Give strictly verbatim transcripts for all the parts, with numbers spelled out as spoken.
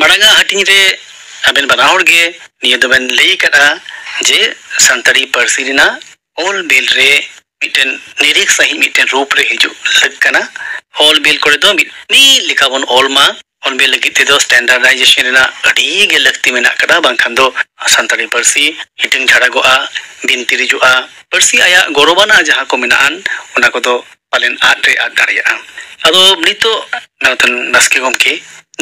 ᱢᱟᱲᱟᱝ ᱟᱜ ᱦᱟᱹᱴᱤᱧ ᱨᱮ ᱟᱵᱮᱱ ᱵᱟᱱᱟ ᱦᱚᱲ ᱜᱮ ᱱᱤᱭᱟᱹ ᱫᱚᱵᱮᱱ ᱞᱟᱹᱭ ᱟᱠᱟᱫᱼᱟ ᱡᱮ ᱥᱟᱱᱛᱟᱲᱤ ᱯᱟᱹᱨᱥᱤ ᱨᱮᱱᱟᱜ ᱚᱞ ᱵᱤᱞ ᱨᱮ ᱢᱤᱫᱴᱮᱱ ᱱᱤᱨᱤᱠ ᱥᱟᱺᱦᱤᱡ ᱢᱤᱫᱴᱮᱱ ᱨᱩᱯ ᱨᱮ ᱦᱤᱡᱩᱜ ᱞᱟᱹᱠ ᱠᱟᱱᱟ᱾ ᱚᱞ ᱵᱤᱞ ᱠᱚᱨᱮ ᱫᱚ ᱢᱤᱫ ᱢᱤᱫ ᱞᱮᱠᱟ ᱵᱚᱱ ᱚᱞ ᱢᱟ᱾ ᱚᱞ ᱵᱤᱞ ᱞᱟᱹᱜᱤᱫ ᱛᱮᱫᱚ standardization ᱨᱮᱱᱟᱜ ᱟᱹᱰᱤ ᱜᱮ ᱞᱟᱹᱠᱛᱤ ᱢᱮᱱᱟᱜ ᱟᱠᱟᱫᱟ, ᱵᱟᱝᱠᱷᱟᱱ ᱫᱚ ᱥᱟᱱᱛᱟᱲᱤ ᱯᱟᱹᱨᱥᱤ ᱦᱤᱴᱤᱧ ᱡᱷᱟᱲᱟᱜᱚᱜᱼᱟ, ᱵᱤᱱᱛᱤᱨᱤᱡᱚᱜᱼᱟ᱾ ᱯᱟᱹᱨᱥᱤ ᱟᱭᱟᱜ ᱜᱚᱨᱚᱵᱟᱱᱟᱜ ᱡᱟᱦᱟᱸ ᱠᱚ ᱢᱮᱱᱟᱜᱼᱟ, ᱚᱱᱟ ᱠᱚᱫᱚ ᱯᱟᱞᱮᱱ ᱟᱫ ᱨᱮ ᱟᱫ ᱫᱟᱲᱮᱭᱟᱜᱼᱟ᱾ ᱟᱫᱚ ᱱᱤᱛᱚᱜ ᱱᱟᱣᱛᱚᱱ ᱵᱟᱥᱠᱮ ᱜᱚᱢᱠᱮ,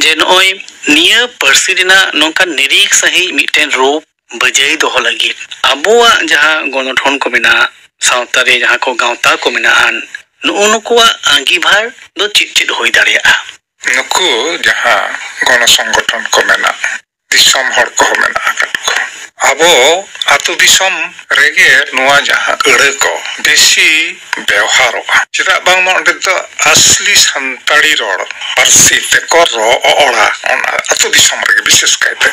ᱡᱮ ᱱᱚᱜᱼᱚᱭ ᱱᱤᱭᱟᱹ ᱯᱟᱹᱨᱥᱤ ᱨᱮᱱᱟᱜ ᱱᱚᱝᱠᱟᱱ ᱱᱤᱨᱤᱠ ᱥᱟᱺᱦᱤᱡ ᱢᱤᱫᱴᱮᱱ ᱨᱩᱯ ᱵᱟᱹᱡᱟᱹᱭ ᱫᱚᱦᱚ ᱞᱟᱹᱜᱤᱫ ᱟᱵᱚᱣᱟᱜ ᱡᱟᱦᱟᱸ ᱜᱚᱱᱚᱴᱷᱚᱱ ᱠᱚ ᱢᱮᱱᱟᱜᱼᱟ, ᱥᱟᱶᱛᱟ ᱨᱮ ᱡᱟᱦᱟᱸ ᱠᱚ ᱜᱟᱶᱛᱟ ᱠᱚ ᱢᱮᱱᱟᱜᱼᱟ, ᱱᱩᱜᱼᱩ ᱱᱩᱠᱩᱣᱟᱜ ᱟᱸᱜᱤᱵᱷᱟᱨ ᱫᱚ ᱪᱮᱫ ᱪᱮᱫ ᱦᱩᱭ ᱫᱟᱲᱮᱭᱟᱜᱼᱟ? ᱱᱩᱠᱩ ᱡᱟᱦᱟᱸ ᱜᱚᱱᱚ ᱥᱚᱝᱜᱚᱴᱷᱚᱱ ᱠᱚ ᱢᱮᱱᱟᱜ, ᱫᱤᱥᱚᱢ ᱦᱚᱲ ᱠᱚᱦᱚᱸ ᱢᱮᱱᱟᱜ ᱟᱠᱟᱫ ᱠᱚ, ᱟᱵᱚ ᱟᱹᱛᱩ ᱫᱤᱥᱚᱢ ᱨᱮᱜᱮ ᱱᱚᱣᱟ ᱡᱟᱦᱟᱸ ᱟᱹᱲᱟᱹ ᱠᱚ ᱵᱮᱥᱤ ᱵᱮᱣᱦᱟᱨᱚᱜᱼᱟ᱾ ᱪᱮᱫᱟᱜ ᱵᱟᱝᱢᱟ ᱚᱸᱰᱮ ᱫᱚ ᱟᱥᱞᱤ ᱥᱟᱱᱛᱟᱲᱤ ᱨᱚᱲ ᱯᱟᱹᱨᱥᱤ ᱛᱮᱠᱚ ᱨᱚᱲᱟ, ᱚᱱᱟ ᱟᱹᱛᱩ ᱫᱤᱥᱚᱢ ᱨᱮᱜᱮ ᱵᱤᱥᱮᱥ ᱠᱟᱭᱛᱮ᱾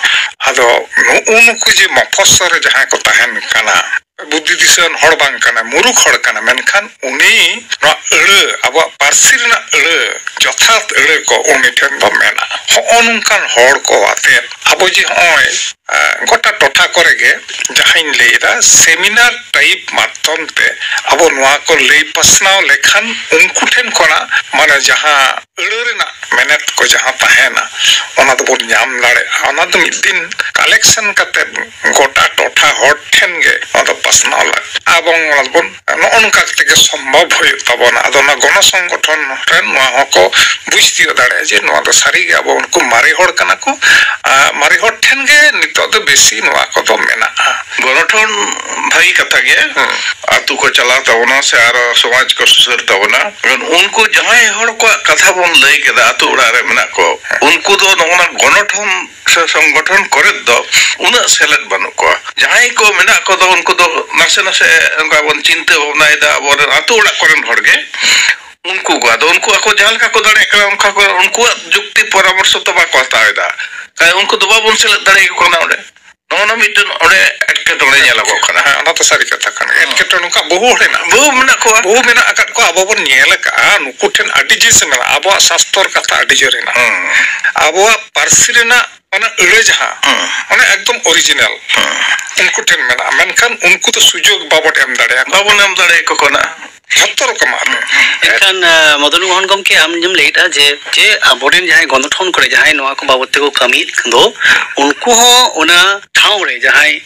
ᱟᱫᱚ ᱱᱩᱜᱼᱩ ᱱᱩᱠᱩ ᱡᱮ ᱢᱚᱯᱷᱚᱥᱚᱞ ᱨᱮ ᱡᱟᱦᱟᱸᱭ ᱠᱚ ᱛᱟᱦᱮᱱ ᱠᱟᱱᱟ, ᱵᱩᱫᱽᱫᱷᱤ ᱫᱤᱥᱟᱹᱣᱟᱱ ᱦᱚᱲ ᱵᱟᱝ ᱠᱟᱱᱟᱭ, ᱢᱩᱨᱩᱠᱷ ᱦᱚᱲ ᱠᱟᱱᱟ, ᱢᱮᱱᱠᱷᱟᱱ ᱩᱱᱤ ᱱᱚᱣᱟ ᱟᱹᱲᱟᱹ, ᱟᱵᱚᱣᱟᱜ ᱯᱟᱹᱨᱥᱤ ᱨᱮᱱᱟᱜ ᱟᱹᱲᱟᱹ, ᱡᱚᱛᱷᱟᱛ ᱟᱹᱲᱟᱹ ᱠᱚ ᱩᱱᱤ ᱴᱷᱮᱱ ᱫᱚ ᱢᱮᱱᱟᱜᱼᱟ᱾ ᱦᱚᱸᱜᱼᱚ ᱱᱚᱝᱠᱟᱱ ᱦᱚᱲ ᱠᱚ ᱟᱛᱮᱫ ᱟᱵᱚ ᱡᱮ ᱦᱚᱸᱜᱼᱚᱭ, ᱮ, ᱜᱚᱴᱟ ᱴᱚᱴᱷᱟ ᱠᱚᱨᱮ ᱜᱮ ᱡᱟᱦᱟᱸᱧ ᱞᱟᱹᱭ ᱮᱫᱟ, ᱥᱮᱢᱤᱱᱟᱨ ᱴᱟᱭᱤᱯ ᱢᱟᱫᱽᱫᱷᱚᱢ ᱛᱮ ᱟᱵᱚ ᱱᱚᱣᱟ ᱠᱚ ᱞᱟᱹᱭ ᱯᱟᱥᱱᱟᱣ ᱞᱮᱠᱷᱟᱱ ᱩᱱᱠᱩ ᱴᱷᱮᱱ ᱠᱷᱚᱱᱟᱜ, ᱢᱟᱱᱮ, ᱡᱟᱦᱟᱸ ᱟᱹᱲᱟᱹ ᱨᱮᱱᱟᱜ ᱢᱮᱱᱮᱛ ᱠᱚ ᱡᱟᱦᱟᱸ ᱛᱟᱦᱮᱱᱟ, ᱚᱱᱟ ᱫᱚᱵᱚᱱ ᱧᱟᱢ ᱫᱟᱲᱮᱭᱟᱜᱼᱟ᱾ ᱚᱱᱟ ᱫᱚ ᱢᱤᱫ ᱫᱤᱱ ᱠᱟᱞᱮᱠᱥᱚᱱ ᱠᱟᱛᱮ ᱜᱚᱴᱟ ᱴᱚᱴᱷᱟ ᱦᱚᱲ ᱴᱷᱮᱱ ᱜᱮ ᱚᱱᱟ ᱫᱚ ᱯᱟᱥᱱᱟᱣ ᱞᱟᱹᱠᱛᱤ᱾ ᱮᱵᱚᱝ ᱚᱱᱟ ᱫᱚᱵᱚᱱ, ᱱᱚᱜᱼᱚ ᱱᱚᱝᱠᱟ ᱠᱟᱛᱮ ᱜᱮ ᱥᱚᱢᱵᱷᱚᱵ ᱦᱩᱭᱩᱜ ᱛᱟᱵᱚᱱᱟ᱾ ᱟᱫᱚ ᱚᱱᱟ ᱜᱚᱱᱚ ᱥᱚᱝᱜᱚᱴᱷᱚᱱ ᱨᱮᱱ ᱱᱚᱣᱟ ᱦᱚᱸᱠᱚ ᱵᱩᱡᱽ ᱛᱤᱭᱳᱜ ᱫᱟᱲᱮᱭᱟᱜᱼᱟ ᱡᱮ ᱱᱚᱣᱟ ᱫᱚ ᱥᱟᱹᱨᱤ ᱜᱮ ᱟᱵᱚ ᱩᱱᱠᱩ ᱢᱟᱨᱮ ᱦᱚᱲ ᱠᱟᱱᱟ ᱠᱚ, ᱟᱨ ᱢᱟᱨᱮ ᱦᱚᱲ ᱴᱷᱮᱱ ᱜᱮ ᱱᱤᱛᱚᱜ ᱫᱚ ᱵᱮᱥᱤ ᱱᱚᱣᱟ ᱠᱚᱫᱚ ᱢᱮᱱᱟᱜᱼᱟ᱾ ᱜᱚᱱᱚᱴᱷᱚᱱ ᱵᱷᱟᱹᱜᱤ ᱠᱟᱛᱷᱟ ᱜᱮ᱾ ᱦᱮᱸ᱾ ᱟᱛᱳ ᱠᱚ ᱪᱟᱞᱟᱣ ᱛᱟᱵᱚᱱᱟ ᱥᱮ ᱟᱨᱚ ᱥᱚᱢᱟᱡᱽ ᱠᱚ ᱥᱩᱥᱟᱹᱨ ᱛᱟᱵᱚᱱᱟ᱾ ᱩᱱᱠᱩ ᱡᱟᱦᱟᱸᱭ ᱦᱚᱲ ᱠᱚᱣᱟᱜ ᱠᱟᱛᱷᱟ ᱵᱚᱱ ᱞᱟᱹᱭ ᱠᱮᱫᱟ, ᱟᱛᱳ ᱚᱲᱟᱜ ᱨᱮ ᱢᱮᱱᱟᱜ ᱠᱚ, ᱩᱱᱠᱩ ᱫᱚ ᱱᱚᱜᱼᱚ ᱱᱟ ᱜᱚᱱᱚᱴᱷᱚᱱ ᱥᱮ ᱥᱚᱝᱜᱚᱴᱷᱚᱱ ᱠᱚᱨᱮ ᱫᱚ ᱩᱱᱟᱹᱜ ᱥᱮᱞᱮᱫ ᱵᱟᱹᱱᱩᱜ ᱠᱚᱣᱟ᱾ ᱡᱟᱦᱟᱸᱭ ᱠᱚ ᱢᱮᱱᱟᱜ ᱠᱚᱫᱚ ᱩᱱᱠᱩ ᱫᱚ ᱱᱟᱥᱮ ᱱᱟᱥᱮ ᱚᱱᱠᱟ ᱵᱚᱱ ᱪᱤᱱᱛᱟᱹ ᱵᱷᱟᱵᱽᱱᱟᱭᱮᱫᱟ, ᱟᱵᱚᱨᱮᱱ ᱟᱛᱳ ᱚᱲᱟᱜ ᱠᱚᱨᱮᱱ ᱦᱚᱲ ᱜᱮ᱾ ᱩᱱᱠᱩ ᱠᱚ, ᱟᱫᱚ ᱩᱱᱠᱩ ᱟᱠᱚ ᱡᱟᱦᱟᱸ ᱞᱮᱠᱟ ᱠᱚ ᱫᱟᱲᱮᱭᱟᱜ ᱠᱟᱱᱟ, ᱚᱱᱠᱟ ᱠᱚ, ᱩᱱᱠᱩᱣᱟᱜ ᱡᱩᱠᱛᱤ ᱯᱚᱨᱟᱢᱚᱨᱥᱚ ᱛᱚ ᱵᱟᱠᱚ ᱦᱟᱛᱟᱣ ᱮᱫᱟ᱾ ᱠᱷᱟᱡ ᱩᱱᱠᱩ ᱫᱚ ᱵᱟᱵᱚᱱ ᱥᱮᱞᱮᱫ ᱫᱟᱲᱮᱭᱟᱠᱚ ᱠᱟᱱᱟ ᱚᱸᱰᱮ᱾ ᱱᱚᱜᱼᱚ ᱱᱚᱣᱟ ᱢᱤᱫᱴᱮᱱ ᱚᱸᱰᱮ ᱮᱴᱠᱮᱴᱚᱬᱮ ᱧᱮᱞᱚᱜᱚᱜ ᱠᱟᱱᱟ᱾ ᱦᱮᱸ, ᱚᱱᱟ ᱫᱚ ᱥᱟᱹᱨᱤ ᱠᱟᱛᱷᱟ ᱠᱟᱱᱟ᱾ ᱦᱮᱸ᱾ ᱮᱴᱠᱮᱴᱚᱬᱮ ᱱᱚᱝᱠᱟ ᱵᱚᱦᱩ ᱦᱚᱲ ᱦᱮᱱᱟᱜ ᱵᱚᱦᱩ ᱢᱮᱱᱟᱜ ᱠᱚᱣᱟ᱾ ᱵᱚᱦᱩ ᱢᱮᱱᱟᱜ ᱟᱠᱟᱫ ᱠᱚᱣᱟ, ᱟᱵᱚ ᱵᱚᱱ ᱧᱮᱞ ᱟᱠᱟᱫᱼᱟ, ᱱᱩᱠᱩ ᱴᱷᱮᱱ ᱟᱹᱰᱤ ᱡᱤᱱᱤᱥ ᱢᱮᱱᱟᱜᱼᱟ᱾ ᱟᱵᱚᱣᱟᱜ ᱥᱟᱥᱛᱚᱨ ᱠᱟᱛᱷᱟ ᱟᱹᱰᱤ ᱡᱳᱨ ᱦᱮᱱᱟᱜᱼᱟ᱾ ᱦᱮᱸ᱾ ᱟᱵᱚᱣᱟᱜ ᱯᱟᱹᱨᱥᱤ ᱨᱮᱱᱟᱜ ᱚᱱᱟ ᱟᱹᱲᱟᱹ ᱡᱟᱦᱟᱸ, ᱦᱮᱸ᱾ ᱚᱱᱟ ᱮᱠᱫᱚᱢ ᱚᱨᱤᱡᱤᱱᱟᱞ ᱦᱮᱸ᱾ ᱩᱱᱠᱩ ᱴᱷᱮᱱ ᱢᱮᱱᱟᱜᱼᱟ, ᱢᱮᱱᱠᱷᱟᱱ ᱩᱱᱠᱩ ᱫᱚ ᱥᱩᱡᱳᱜᱽ ᱵᱟᱵᱚᱱ ᱮᱢ ᱫᱟᱲᱮᱭᱟᱠᱚᱣᱟ᱾ ᱵᱟᱵᱚᱱ ᱮᱢ ᱫᱟᱲᱮᱭᱟᱠᱚ ᱠᱟᱱᱟ᱾ ᱡᱷᱚᱛᱚ ᱨᱚᱠᱚᱢᱟᱜ ᱨᱮ᱾ ᱮᱱᱠᱷᱟᱱ, ᱟᱸ, ᱢᱚᱫᱚᱱ ᱢᱳᱦᱚᱱ ᱜᱚᱢᱠᱮ, ᱟᱢ ᱡᱮᱢ ᱞᱟᱹᱭᱮᱫᱼᱟ ᱡᱮ, ᱡᱮ ᱟᱵᱚᱨᱮᱱ ᱡᱟᱦᱟᱸᱭ ᱜᱚᱱᱚᱴᱷᱚᱱ ᱠᱚᱨᱮ ᱡᱟᱦᱟᱸᱭ ᱱᱚᱣᱟ ᱠᱚ ᱵᱟᱵᱚᱫ ᱛᱮᱠᱚ ᱠᱟᱹᱢᱤᱭᱮᱫ ᱫᱚ, ᱩᱱᱠᱩ ᱦᱚᱸ ᱚᱱᱟ ᱴᱷᱟᱶ ᱨᱮ ᱡᱟᱦᱟᱸᱭ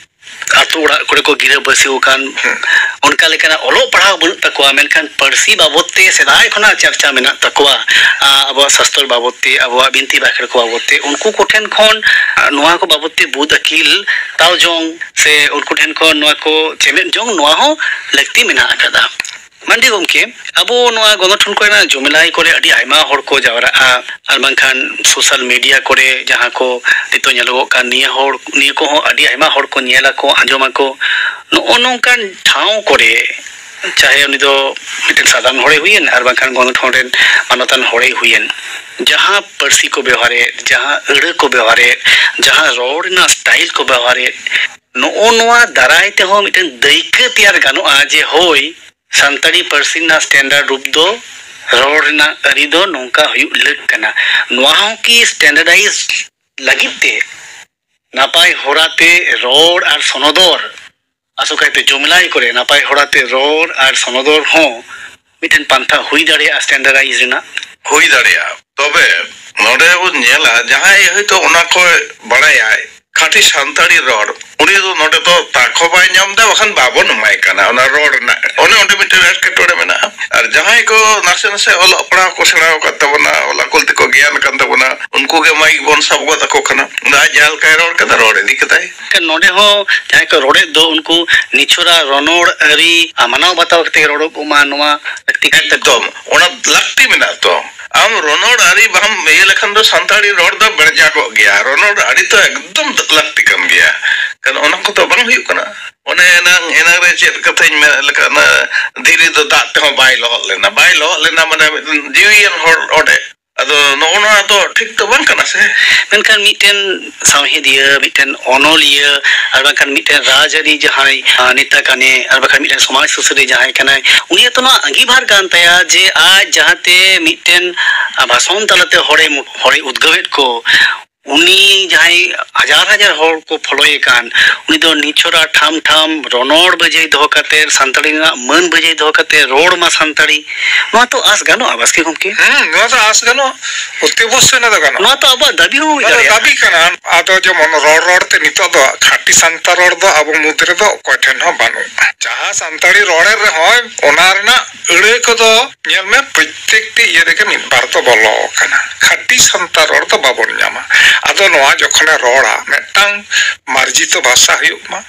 ᱟᱛᱳ ᱚᱲᱟᱜ ᱠᱚᱨᱮ ᱠᱚ ᱜᱤᱨᱟᱹ ᱵᱟᱹᱥᱤ ᱟᱠᱟᱱ, ᱦᱮᱸ᱾ ᱚᱱᱠᱟ ᱞᱮᱠᱟᱱᱟᱜ ᱚᱞᱚᱜ ᱯᱟᱲᱦᱟᱣ ᱵᱟᱹᱱᱩᱜ ᱛᱟᱠᱚᱣᱟ, ᱢᱮᱱᱠᱷᱟᱱ ᱯᱟᱹᱨᱥᱤ ᱵᱟᱵᱚᱫ ᱛᱮ ᱥᱮᱫᱟᱭ ᱠᱷᱚᱱᱟᱜ ᱪᱟᱨᱪᱟ ᱢᱮᱱᱟᱜ ᱛᱟᱠᱚᱣᱟ, ᱟ, ᱟᱵᱚᱣᱟᱜ ᱥᱟᱥᱛᱚᱨ ᱵᱟᱵᱚᱫ ᱛᱮ, ᱟᱵᱚᱣᱟᱜ ᱵᱤᱱᱛᱤ ᱵᱟᱠᱷᱮᱲ ᱠᱚ ᱵᱟᱵᱚᱫ ᱛᱮ, ᱩᱱᱠᱩ ᱠᱚᱴᱷᱮᱱ ᱠᱷᱚᱱ, ᱟ, ᱱᱚᱣᱟ ᱠᱚ ᱵᱟᱵᱚᱫ ᱛᱮ ᱵᱩᱫ ᱟᱹᱠᱤᱞ ᱦᱟᱛᱟᱣ ᱡᱚᱝ ᱥᱮ ᱩᱱᱠᱩ ᱴᱷᱮᱱ ᱠᱷᱚᱱ ᱱᱚᱣᱟ ᱠᱚ ᱪᱮᱢᱮᱫ ᱡᱚᱝ, ᱱᱚᱣᱟ ᱦᱚᱸ ᱞᱟᱹᱠᱛᱤ ᱢᱮᱱᱟᱜ ᱟᱠᱟᱫᱟ᱾ ᱢᱟᱱᱰᱤ ᱜᱚᱢᱠᱮ, ᱟᱵᱚ ᱱᱚᱣᱟ ᱜᱚᱱᱚᱴᱷᱚᱱ ᱠᱚᱨᱮᱱᱟᱜ ᱡᱚᱢᱮᱞᱟᱭ ᱠᱚᱨᱮ ᱟᱹᱰᱤ ᱟᱭᱢᱟ ᱦᱚᱲ ᱠᱚ ᱡᱟᱣᱨᱟᱜᱼᱟ, ᱟᱨ ᱵᱟᱝᱠᱷᱟᱱ ᱥᱳᱥᱟᱞ ᱢᱤᱰᱤᱭᱟ ᱠᱚᱨᱮ ᱡᱟᱦᱟᱸ ᱠᱚ ᱱᱤᱛᱚᱜ ᱧᱮᱞᱚᱜᱚᱜ ᱠᱟᱱ, ᱱᱤᱭᱟᱹ ᱦᱚᱲ, ᱱᱤᱭᱟᱹ ᱠᱚᱦᱚᱸ ᱟᱹᱰᱤ ᱟᱭᱢᱟ ᱦᱚᱲ ᱠᱚ ᱧᱮᱞ ᱟᱠᱚ, ᱟᱸᱡᱚᱢ ᱟᱠᱚ᱾ ᱱᱚᱜᱼᱚ ᱱᱚᱝᱠᱟᱱ ᱴᱷᱟᱶ ᱠᱚᱨᱮ, ᱪᱟᱦᱮ ᱩᱱᱤ ᱫᱚ ᱢᱤᱫᱴᱮᱱ ᱥᱟᱫᱷᱟᱨᱚᱱ ᱦᱚᱲᱮ ᱦᱩᱭᱮᱱ, ᱟᱨ ᱵᱟᱝᱠᱷᱟᱱ ᱜᱚᱱᱚᱴᱷᱚᱱ ᱨᱮᱱ ᱢᱟᱱᱚᱛᱟᱱ ᱦᱚᱲᱮ ᱦᱩᱭᱮᱱ, ᱡᱟᱦᱟᱸ ᱯᱟᱹᱨᱥᱤ ᱠᱚ ᱵᱮᱣᱦᱟᱨᱮᱫ, ᱡᱟᱦᱟᱸ ᱟᱹᱲᱟᱹ ᱠᱚ ᱵᱮᱣᱦᱟᱨᱮᱫ, ᱡᱟᱦᱟᱸ ᱨᱚᱲ ᱨᱮᱱᱟᱜ ᱥᱴᱟᱭᱤᱞ ᱠᱚ ᱵᱮᱣᱦᱟᱨᱮᱫ, ᱱᱚᱜᱼᱚ ᱱᱚᱣᱟ ᱫᱟᱨᱟᱭ ᱛᱮᱦᱚᱸ ᱢᱤᱫᱴᱮᱱ ᱫᱟᱹᱭᱠᱟᱹ ᱛᱮᱭᱟᱨ ᱜᱟᱱᱚᱜᱼᱟ ᱡᱮ, ᱦᱳᱭ, ᱥᱟᱱᱛᱟᱲᱤ ᱯᱟᱹᱨᱥᱤ ᱨᱮᱱᱟᱜ ᱥᱴᱮᱱᱰᱟᱨᱰ ᱨᱩᱯ ᱫᱚ, ᱨᱚᱲ ᱨᱮᱱᱟᱜ ᱟᱹᱨᱤ ᱫᱚ ᱱᱚᱝᱠᱟ ᱦᱩᱭᱩᱜ ᱞᱟᱹᱠ ᱠᱟᱱᱟ᱾ ᱱᱚᱣᱟ ᱦᱚᱸ ᱠᱤ ᱥᱴᱮᱱᱰᱟᱨᱰᱟᱭᱤᱡᱽ ᱞᱟᱹᱜᱤᱫ ᱛᱮ ᱱᱟᱯᱟᱭ ᱦᱚᱨᱟᱛᱮ ᱨᱚᱲ ᱟᱨ ᱥᱚᱱᱚᱫᱚᱨ, ᱟᱥᱚᱠᱟᱭᱛᱮ ᱡᱚᱢᱞᱟᱭ ᱠᱚᱨᱮ ᱱᱟᱯᱟᱭ ᱦᱚᱨᱟᱛᱮ ᱨᱚᱲ ᱟᱨ ᱥᱚᱱᱚᱫᱚᱨ ᱦᱚᱸ ᱢᱤᱫᱴᱮᱱ ᱯᱟᱱᱛᱷᱟ ᱦᱩᱭ ᱫᱟᱲᱮᱭᱟᱜᱼᱟ ᱥᱴᱮᱱᱰᱟᱨᱰᱟᱭᱤᱡᱽ ᱨᱮᱱᱟᱜ? ᱦᱩᱭ ᱫᱟᱲᱮᱭᱟᱜᱼᱟ᱾ ᱛᱚᱵᱮ ᱱᱚᱰᱮ ᱵᱚᱱ ᱧᱮᱞᱟ, ᱡᱟᱦᱟᱸᱭ ᱦᱚᱭᱛᱳ ᱚᱱᱟ ᱠᱚ ᱵᱟᱲᱟᱭᱟᱭ, ᱠᱷᱟᱹᱴᱤ ᱥᱟᱱᱛᱟᱲᱤ ᱨᱚᱲ, ᱩᱱᱤ ᱫᱚ ᱱᱚᱰᱮ ᱫᱚ ᱛᱟᱠᱚ ᱵᱟᱭ ᱧᱟᱢ ᱮᱫᱟ, ᱵᱟᱠᱷᱟᱱ ᱵᱟᱵᱚᱱ ᱮᱢᱟᱭ ᱠᱟᱱᱟ ᱚᱱᱟ ᱨᱚᱲ ᱨᱮᱱᱟᱜ᱾ ᱚᱱᱮ ᱚᱸᱰᱮ ᱢᱤᱫᱴᱮᱱ ᱮᱴᱠᱮᱴᱚᱬᱮ ᱢᱮᱱᱟᱜᱼᱟ᱾ ᱟᱨ ᱡᱟᱦᱟᱸᱭ ᱠᱚ ᱱᱟᱥᱮ ᱱᱟᱥᱮ ᱚᱞᱚᱜ ᱯᱟᱲᱦᱟᱣ ᱠᱚ ᱥᱮᱬᱟ ᱟᱠᱟᱫ ᱛᱟᱵᱚᱱᱟ, ᱚᱞ ᱟᱠᱚᱞ ᱛᱮᱠᱚ ᱜᱮᱭᱟᱱ ᱟᱠᱟᱱ ᱛᱟᱵᱚᱱᱟ, ᱩᱱᱠᱩ ᱜᱮ ᱢᱟᱭᱤᱠ ᱵᱚᱱ ᱥᱟᱵ ᱜᱚᱫ ᱟᱠᱚ ᱠᱟᱱᱟ᱾ ᱟᱡ ᱡᱟᱦᱟᱸ ᱞᱮᱠᱟᱭ ᱨᱚᱲ ᱠᱮᱫᱟ, ᱨᱚᱲ ᱤᱫᱤ ᱠᱮᱫᱟᱭ᱾ ᱱᱚᱰᱮ ᱦᱚᱸ ᱡᱟᱦᱟᱸᱭ ᱠᱚ ᱨᱚᱲᱮᱫ ᱫᱚ, ᱩᱱᱠᱩ ᱱᱤᱪᱷᱚᱨᱟ ᱨᱚᱱᱚᱲ ᱟᱹᱨᱤ ᱢᱟᱱᱟᱣ ᱵᱟᱛᱟᱣ ᱠᱟᱛᱮ ᱨᱚᱲᱚᱜ ᱢᱟ, ᱱᱚᱣᱟ ᱞᱟᱹᱠᱛᱤ ᱠᱟᱱ ᱛᱟᱠᱚᱣᱟ᱾ ᱮᱠᱫᱚᱢ, ᱚᱱᱟ ᱞᱟᱹᱠᱛᱤ ᱢᱮᱱᱟᱜ ᱛᱚ᱾ ᱟᱢ ᱨᱚᱱᱚᱲ ᱟᱹᱨᱤ ᱵᱟᱢ ᱤᱭᱟᱹ ᱞᱮᱠᱷᱟᱱ ᱫᱚ ᱥᱟᱱᱛᱟᱲᱤ ᱨᱚᱲ ᱫᱚ ᱵᱮᱲᱡᱟᱜᱚᱜ ᱜᱮᱭᱟ᱾ ᱨᱚᱱᱚᱲ ᱟᱹᱨᱤ ᱫᱚ ᱮᱠᱫᱚᱢ ᱞᱟᱹᱠᱛᱤ ᱠᱟᱱ ᱜᱮᱭᱟ᱾ ᱠᱟᱨᱚᱱ ᱚᱱᱟ ᱠᱚᱫᱚ ᱵᱟᱝ ᱦᱩᱭᱩᱜ ᱠᱟᱱᱟ᱾ ᱚᱱᱮ ᱮᱱᱟᱝ, ᱮᱱᱟᱝ ᱨᱮ ᱪᱮᱫ ᱠᱟᱛᱷᱟᱧ ᱢᱮᱱ ᱞᱮᱠᱟ, ᱚᱱᱟ ᱫᱷᱤᱨᱤ ᱫᱚ ᱫᱟᱜ ᱛᱮᱦᱚᱸ ᱵᱟᱭ ᱞᱚᱦᱚᱫ ᱞᱮᱱᱟ, ᱵᱟᱭ ᱞᱚᱦᱚᱫ ᱞᱮᱱᱟ, ᱢᱟᱱᱮ ᱢᱤᱫᱴᱮᱱ ᱡᱤᱣᱤᱭᱟᱱ ᱦᱚᱲ ᱚᱸᱰᱮ᱾ ᱟᱫᱚ ᱱᱚᱜᱼᱚ ᱱᱚᱣᱟ ᱫᱚ ᱴᱷᱤᱠ ᱫᱚ ᱵᱟᱝ ᱠᱟᱱᱟ ᱥᱮ᱾ ᱢᱮᱱᱠᱷᱟᱱ ᱢᱤᱫᱴᱮᱱ ᱥᱟᱶᱦᱮᱫᱤᱭᱟᱹ, ᱢᱤᱫᱴᱮᱱ ᱚᱱᱚᱞᱤᱭᱟᱹ, ᱟᱨ ᱵᱟᱝᱠᱷᱟᱱ ᱢᱤᱫᱴᱮᱱ ᱨᱟᱡᱽᱟᱹᱨᱤ ᱡᱟᱦᱟᱸᱭ, ᱟᱸ, ᱱᱮᱛᱟ ᱠᱟᱱᱮ, ᱟᱨ ᱵᱟᱝᱠᱷᱟᱱ ᱢᱤᱫᱴᱮᱱ ᱥᱚᱢᱟᱡᱽ ᱥᱩᱥᱟᱹᱨᱤᱭᱟᱹ ᱡᱟᱦᱟᱸᱭ ᱠᱟᱱᱟᱭ, ᱩᱱᱤᱭᱟᱜ ᱛᱚ ᱱᱚᱣᱟ ᱟᱸᱜᱤᱵᱷᱟᱨ ᱠᱟᱱ ᱛᱟᱭᱟ ᱡᱮ ᱟᱡ ᱡᱟᱦᱟᱸᱛᱮ ᱢᱤᱫᱴᱮᱱ, ᱟᱸ, ᱵᱷᱟᱥᱚᱱ ᱛᱟᱞᱟᱛᱮ ᱦᱚᱲᱮ ᱢᱩ-, ᱦᱚᱲᱮ ᱩᱫᱽᱜᱟᱹᱣᱮᱫ ᱠᱚ, ᱩᱱᱤ ᱡᱟᱦᱟᱸᱭ ᱦᱟᱡᱟᱨ ᱦᱟᱡᱟᱨ ᱦᱚᱲ ᱠᱚ ᱯᱷᱚᱞᱳᱭᱮ ᱠᱟᱱ, ᱩᱱᱤ ᱫᱚ ᱱᱤᱪᱷᱚᱨᱟ ᱴᱷᱟᱢ ᱴᱷᱟᱢ ᱨᱚᱱᱚᱲ ᱵᱟᱹᱡᱟᱹᱭ ᱫᱚᱦᱚ ᱠᱟᱛᱮ, ᱥᱟᱱᱛᱟᱲᱤ ᱨᱮᱱᱟᱜ ᱢᱟᱹᱱ ᱵᱟᱹᱡᱟᱹᱭ ᱫᱚᱦᱚ ᱠᱟᱛᱮ ᱨᱚᱲ ᱢᱟ ᱥᱟᱱᱛᱟᱲᱤ, ᱱᱚᱣᱟ ᱛᱚ ᱟᱸᱥ ᱜᱟᱱᱚᱜᱼᱟ, ᱵᱟᱥᱠᱮ ᱜᱚᱢᱠᱮ? ᱦᱩᱸ, ᱱᱚᱣᱟ ᱫᱚ ᱟᱸᱥ ᱜᱟᱱᱚᱜᱼᱟ, ᱚᱛᱤ ᱚᱵᱚᱥᱥᱳᱭ ᱱᱚᱣᱟ ᱫᱚ ᱜᱟᱱᱚᱜᱼᱟ᱾ ᱱᱚᱣᱟ ᱛᱚ ᱟᱵᱚᱣᱟᱜ ᱫᱟᱹᱵᱤ ᱦᱚᱸ ᱦᱩᱭ ᱱᱚᱣᱟ ᱫᱚ ᱫᱟᱲᱮᱭᱟᱜᱼᱟ᱾ ᱫᱟᱹᱵᱤ ᱠᱟᱱᱟ᱾ ᱟᱫᱚ ᱡᱮᱢᱚᱱ ᱨᱚᱲ ᱨᱚᱲ ᱛᱮ ᱱᱤᱛᱚᱜ ᱫᱚ ᱠᱷᱟᱹᱴᱤ ᱥᱟᱱᱛᱟᱲ ᱨᱚᱲ ᱫᱚ ᱟᱵᱚ ᱢᱩᱫᱽ ᱨᱮᱫᱚ ᱚᱠᱚᱭ ᱴᱷᱮᱱ ᱦᱚᱸ ᱵᱟᱹᱱᱩᱜᱼᱟ᱾ ᱡᱟᱦᱟᱸ ᱥᱟᱱᱛᱟᱲᱤ ᱨᱚᱲᱮᱫ ᱨᱮᱦᱚᱸᱭ, ᱚᱱᱟ ᱨᱮᱱᱟᱜ ᱟᱹᱲᱟᱹ ᱠᱚᱫᱚ ᱧᱮᱞ ᱢᱮ, ᱯᱨᱚᱛᱛᱮᱠᱴᱤ ᱤᱭᱟᱹ ᱨᱮᱜᱮ ᱢᱤᱫ ᱵᱟᱨ ᱫᱚ ᱵᱚᱞᱚ ᱟᱠᱟᱱᱟ᱾ ᱠᱷᱟᱹᱴᱤ ᱥᱟᱱᱛᱟᱲ ᱨᱚᱲ ᱫᱚ ᱵᱟᱵᱚᱱ ᱧᱟᱢᱟ᱾ ᱟᱫᱚ ᱱᱚᱣᱟ ᱡᱚᱠᱷᱚᱱᱮ ᱨᱚᱲᱟ, ᱢᱤᱫᱴᱟᱝ ᱢᱟᱨᱡᱤᱛᱚ ᱵᱷᱟᱥᱟ ᱦᱩᱭᱩᱜ ᱢᱟ,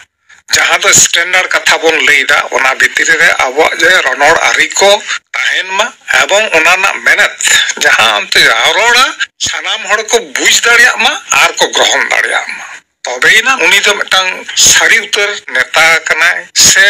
ᱡᱟᱦᱟᱸ ᱫᱚ ᱥᱴᱮᱱᱰᱟᱨᱰ ᱠᱟᱛᱷᱟ ᱵᱚᱱ ᱞᱟᱹᱭᱫᱟ, ᱚᱱᱟ ᱵᱷᱤᱛᱨᱤ ᱨᱮ ᱟᱵᱚᱣᱟᱜ ᱡᱮ ᱨᱚᱱᱚᱲ ᱟᱹᱨᱤ ᱠᱚ ᱛᱟᱦᱮᱱ ᱢᱟ, ᱮᱵᱚᱝ ᱚᱱᱟ ᱨᱮᱱᱟᱜ ᱢᱮᱱᱮᱛ ᱡᱟᱦᱟᱸ ᱚᱱᱛᱮ ᱡᱟᱦᱟᱸ ᱨᱚᱲᱟ, ᱥᱟᱱᱟᱢ ᱦᱚᱲ ᱠᱚ ᱵᱩᱡᱽ ᱫᱟᱲᱮᱭᱟᱜ ᱢᱟ ᱟᱨ ᱠᱚ ᱜᱨᱚᱦᱚᱱ ᱫᱟᱲᱮᱭᱟᱜ ᱢᱟ᱾ ᱛᱚᱵᱮᱭᱮᱱᱟ ᱩᱱᱤ ᱫᱚ ᱢᱤᱫᱴᱟᱝ ᱥᱟᱹᱨᱤ ᱩᱛᱟᱹᱨ ᱱᱮᱛᱟ ᱠᱟᱱᱟᱭ ᱥᱮ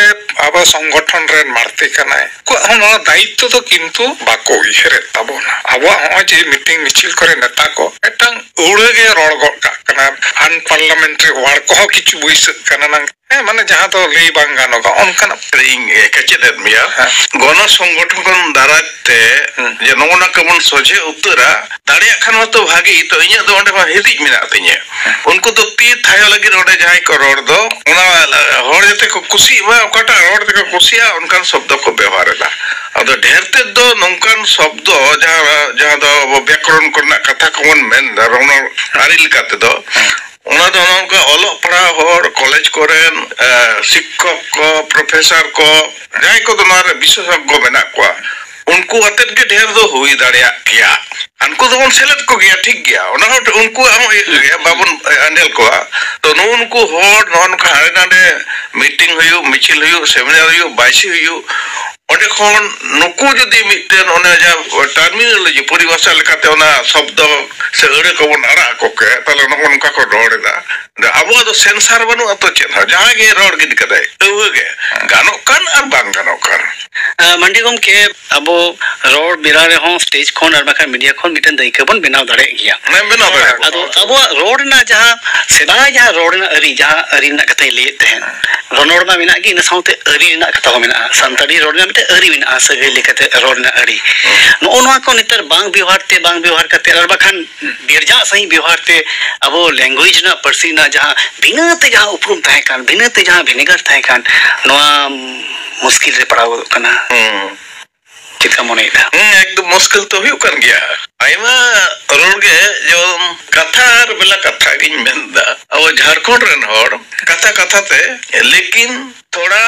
ᱟᱵᱚ ᱥᱚᱝᱜᱚᱴᱷᱚᱱ ᱨᱮᱱ ᱢᱟᱲᱛᱮ ᱠᱟᱱᱟᱭ᱾ ᱩᱱᱠᱩᱣᱟᱜ ᱦᱚᱸ ᱱᱚᱣᱟ ᱫᱟᱭᱤᱛᱛᱚ ᱫᱚ ᱠᱤᱱᱛᱩ ᱵᱟᱠᱚ ᱩᱭᱦᱟᱹᱨᱮᱫ ᱛᱟᱵᱚᱱᱟ᱾ ᱟᱵᱚᱣᱟᱜ ᱦᱚᱸᱜᱼᱚᱭ ᱡᱮ ᱢᱤᱴᱤᱝ ᱢᱤᱪᱷᱤᱞ ᱠᱚᱨᱮ ᱱᱮᱛᱟ ᱠᱚ ᱢᱤᱫᱴᱟᱝ ᱟᱹᱣᱲᱟᱹ ᱜᱮ ᱨᱚᱲ ᱜᱚᱫ ᱠᱟᱜ ᱠᱟᱱᱟ, ᱟᱱᱯᱟᱨᱞᱟᱢᱮᱱᱴᱟᱨᱤ ᱣᱟᱨᱰ ᱠᱚᱦᱚᱸ ᱠᱤᱪᱷᱩ ᱵᱟᱹᱭᱥᱟᱹᱜ ᱠᱟᱱᱟ ᱱᱟᱝ᱾ ᱦᱮᱸ, ᱢᱟᱱᱮ ᱡᱟᱦᱟᱸ ᱫᱚ ᱞᱟᱹᱭ ᱵᱟᱝ ᱜᱟᱱᱚᱜᱼᱟ ᱚᱱᱠᱟᱱᱟᱜ᱾ ᱤᱧ ᱠᱮᱪᱮᱫ ᱮᱫ ᱢᱮᱭᱟ, ᱦᱮᱸ᱾ ᱜᱚᱱᱚ ᱥᱚᱝᱜᱚᱴᱷᱚᱱ ᱫᱟᱨᱟᱭ ᱛᱮ ᱦᱩᱸ᱾ ᱡᱮ ᱱᱚᱜᱼᱚ ᱱᱟ ᱠᱚᱵᱚᱱ ᱥᱚᱡᱷᱮ ᱩᱛᱟᱹᱨᱟ, ᱫᱟᱲᱮᱭᱟᱜ ᱠᱷᱟᱱ ᱢᱟᱛᱚ ᱵᱷᱟᱜᱤ, ᱛᱚ ᱤᱧᱟᱹᱜ ᱫᱚ ᱚᱸᱰᱮ ᱢᱟ ᱦᱤᱫᱤᱡ ᱢᱮᱱᱟᱜ ᱛᱤᱧᱟᱹ᱾ ᱩᱱᱠᱩ ᱫᱚ ᱛᱤ ᱛᱷᱟᱭᱚ ᱞᱟᱹᱜᱤᱫ ᱚᱸᱰᱮ ᱡᱟᱦᱟᱸᱭ ᱠᱚ ᱨᱚᱲ ᱫᱚ, ᱚᱱᱟ ᱦᱚᱲ ᱡᱟᱛᱮ ᱠᱚ ᱠᱩᱥᱤᱜ ᱢᱟ, ᱚᱠᱟᱴᱟᱜ ᱨᱚᱲ ᱛᱮᱠᱚ ᱠᱩᱥᱤᱜᱼᱟ, ᱚᱱᱠᱟᱱ ᱥᱚᱵᱫᱚ ᱠᱚ ᱵᱮᱣᱦᱟᱨ ᱮᱫᱟ᱾ ᱟᱫᱚ ᱰᱷᱮᱨ ᱛᱮᱫ ᱫᱚ ᱱᱚᱝᱠᱟᱱ ᱥᱚᱵᱫᱚ ᱡᱟᱦᱟᱸ, ᱡᱟᱦᱟᱸ ᱫᱚ ᱟᱵᱚ ᱵᱮᱠᱚᱨᱚᱱ ᱠᱚᱨᱮᱱᱟᱜ ᱠᱟᱛᱷᱟ ᱠᱚᱵᱚᱱ ᱢᱮᱱ ᱮᱫᱟ, ᱨᱚᱱᱚᱲ ᱟᱹᱨᱤ ᱞᱮᱠᱟ ᱛᱮᱫᱚ, ᱚᱱᱟ ᱫᱚ ᱚᱱᱮ ᱚᱱᱠᱟ ᱚᱞᱚᱜ ᱯᱟᱲᱦᱟᱣ ᱦᱚᱲ, ᱠᱚᱞᱮᱡᱽ ᱠᱚᱨᱮᱱ, ᱮ, ᱥᱤᱠᱠᱷᱚᱠ ᱠᱚ, ᱯᱨᱚᱯᱷᱮᱥᱚᱨ ᱠᱚ, ᱡᱟᱦᱟᱸᱭ ᱠᱚᱫᱚ ᱱᱚᱣᱟ ᱨᱮ ᱵᱤᱥᱮᱥᱚᱜᱽᱜᱚ ᱢᱮᱱᱟᱜ ᱠᱚᱣᱟ, ᱩᱱᱠᱩ ᱟᱛᱮᱫ ᱜᱮ ᱰᱷᱮᱨ ᱫᱚ ᱦᱩᱭ ᱫᱟᱲᱮᱭᱟᱜ ᱜᱮᱭᱟ᱾ ᱩᱱᱠᱩ ᱫᱚᱵᱚᱱ ᱥᱮᱞᱮᱫ ᱠᱚᱜᱮᱭᱟ, ᱴᱷᱤᱠ ᱜᱮᱭᱟ, ᱚᱱᱟ ᱦᱚᱸ ᱩᱱᱠᱩᱣᱟᱜ ᱦᱚᱸ ᱤᱭᱟᱹ ᱜᱮᱭᱟ, ᱵᱟᱵᱚᱱ, ᱮ, ᱟᱸᱰᱮᱞ ᱠᱚᱣᱟ᱾ ᱛᱚ ᱱᱩᱜᱼᱩ ᱱᱩᱠᱩ ᱦᱚᱲ ᱱᱚᱜᱼᱚ ᱱᱚᱝᱠᱟ ᱦᱟᱸᱰᱮ ᱱᱟᱰᱮ ᱢᱤᱴᱤᱝ ᱦᱩᱭᱩᱜ, ᱢᱤᱪᱷᱤᱞ ᱦᱩᱭᱩᱜ, ᱥᱮᱢᱤᱱᱟᱨ ᱦᱩᱭᱩᱜ, ᱵᱟᱭᱥᱤ ᱦᱩᱭᱩᱜ, ᱚᱸᱰᱮ ᱠᱷᱚᱱ ᱱᱩᱠᱩ ᱡᱩᱫᱤ ᱢᱤᱫᱴᱮᱱ ᱚᱱᱮ ᱡᱟᱦᱟᱸ ᱴᱟᱨᱢᱤᱱᱳᱞᱚᱡᱤ ᱯᱚᱨᱤᱵᱷᱟᱥᱟ ᱞᱮᱠᱟᱛᱮ ᱚᱱᱟ ᱥᱚᱵᱫᱚ ᱥᱮ ᱟᱹᱲᱟᱹ ᱠᱚᱵᱚᱱ ᱟᱲᱟᱜ ᱟᱠᱚ ᱠᱮ, ᱛᱟᱦᱞᱮ ᱱᱚᱜᱼᱚ ᱱᱚᱝᱠᱟ ᱠᱚ ᱨᱚᱲ ᱮᱫᱟ᱾ ᱫᱟ ᱟᱵᱚᱣᱟᱜ ᱫᱚ ᱥᱮᱱᱥᱟᱨ ᱵᱟᱹᱱᱩᱜᱼᱟ ᱛᱚ ᱪᱮᱫ ᱦᱚᱸ, ᱡᱟᱦᱟᱸ ᱜᱮ ᱨᱚᱲ ᱜᱤᱰᱤ ᱠᱟᱫᱟᱭ ᱟᱹᱣᱦᱟᱹ ᱜᱮ, ᱜᱟᱱᱚᱜ ᱠᱟᱱ ᱟᱨ ᱵᱟᱝ ᱜᱟᱱᱚᱜ ᱠᱟᱱ᱾ ᱟᱸ, ᱢᱟᱱᱰᱤ ᱜᱚᱢᱠᱮ, ᱟᱵᱚ ᱨᱚᱲ ᱵᱮᱲᱟ ᱨᱮᱦᱚᱸ ᱥᱴᱮᱡᱽ ᱠᱷᱚᱱ ᱟᱨ ᱵᱟᱝᱠᱷᱟᱱ ᱢᱤᱰᱤᱭᱟ ᱠᱷᱚᱱ ᱢᱤᱫᱴᱮᱱ ᱫᱟᱹᱭᱠᱟᱹ ᱵᱚᱱ ᱵᱮᱱᱟᱣ ᱫᱟᱲᱮᱭᱟᱜ ᱜᱮᱭᱟ᱾ ᱦᱮᱸ, ᱵᱮᱱᱟᱣ ᱫᱟᱲᱮᱭᱟᱜᱼᱟ᱾ ᱟᱫᱚ ᱟᱵᱚᱣᱟᱜ ᱨᱚᱲ ᱨᱮᱱᱟᱜ ᱡᱟᱦᱟᱸ ᱥᱮᱫᱟᱭ ᱡᱟᱦᱟᱸ ᱨᱚᱲ ᱨᱮᱱᱟᱜ ᱟᱹᱨᱤ, ᱡᱟᱦᱟᱸ ᱟᱹᱨᱤ ᱨᱮᱱᱟᱜ ᱠᱟᱛᱷᱟᱧ ᱞᱟᱹᱭᱮᱫ ᱛᱟᱦᱮᱸᱫ, ᱨᱚᱱᱚᱲ ᱢᱟ ᱢᱮᱱᱟᱜ ᱜᱮ, ᱤᱱᱟᱹ ᱥᱟᱶᱛᱮ ᱟᱹᱨᱤ ᱨᱮᱱᱟᱜ ᱠᱟᱛᱷᱟ ᱦᱚᱸ ᱢᱮᱱᱟᱜᱼᱟ, ᱥᱟᱱᱛᱟᱲᱤ ᱨᱚᱲ ᱨᱮᱱᱟᱜ ᱢᱤᱫᱴᱮᱱ ᱟᱹᱨᱤ ᱢᱮᱱᱟᱜᱼᱟ, ᱥᱟᱹᱜᱟᱹᱭ ᱞᱮᱠᱟᱛᱮ ᱨᱚᱲ ᱨᱮᱱᱟᱜ ᱟᱹᱨᱤ᱾ ᱱᱚᱜᱼᱚ ᱱᱚᱣᱟ ᱠᱚ ᱱᱮᱛᱟᱨ ᱵᱟᱝ ᱵᱮᱣᱦᱟᱨ ᱛᱮ, ᱵᱟᱝ ᱵᱮᱣᱦᱟᱨ ᱠᱟᱛᱮ ᱟᱨ ᱵᱟᱠᱷᱟᱱ ᱵᱤᱨᱡᱟᱜ ᱥᱟᱺᱦᱤᱡ ᱵᱮᱣᱦᱟᱨ ᱛᱮ ᱟᱵᱚ ᱞᱮᱝᱜᱩᱭᱮᱡᱽ ᱨᱮᱱᱟᱜ, ᱯᱟᱹᱨᱥᱤ ᱨᱮᱱᱟᱜ ᱡᱟᱦᱟᱸ ᱵᱷᱤᱱᱟᱹ ᱛᱮ ᱡᱟᱦᱟᱸ ᱩᱯᱨᱩᱢ ᱛᱟᱦᱮᱸ ᱠᱟᱱ, ᱵᱷᱤᱱᱟᱹ ᱛᱮ ᱡᱟᱦᱟᱸ ᱵᱷᱮᱱᱮᱜᱟᱨ ᱛᱟᱦᱮᱸ ᱠᱟᱱ, ᱱᱚᱣᱟ ᱢᱩᱥᱠᱤᱞ ᱨᱮ ᱯᱟᱲᱟᱣ ᱜᱚᱫᱚᱜ ᱠᱟᱱᱟ᱾ ᱦᱩᱸ᱾ ᱪᱮᱫ ᱞᱮᱠᱟ ᱢᱚᱱᱮᱭᱮᱫᱟ? ᱦᱮᱸ, ᱮᱠᱫᱚᱢ ᱢᱩᱥᱠᱤᱞ ᱛᱚ ᱦᱩᱭᱩᱜ ᱠᱟᱱ ᱜᱮᱭᱟ᱾ ᱟᱭᱢᱟ ᱨᱚᱲ ᱜᱮ ᱡᱮᱢᱚᱱ ᱠᱟᱛᱷᱟ ᱟᱨ ᱵᱮᱞᱟ ᱠᱟᱛᱷᱟ ᱜᱤᱧ ᱢᱮᱱᱫᱟ᱾ ᱟᱵᱚ ᱡᱷᱟᱲᱠᱷᱚᱸᱰ ᱨᱮᱱ ᱦᱚᱲ ᱠᱟᱛᱷᱟ ᱠᱟᱛᱷᱟ ᱛᱮ, ᱞᱮᱠᱤᱱ ᱛᱷᱚᱲᱟ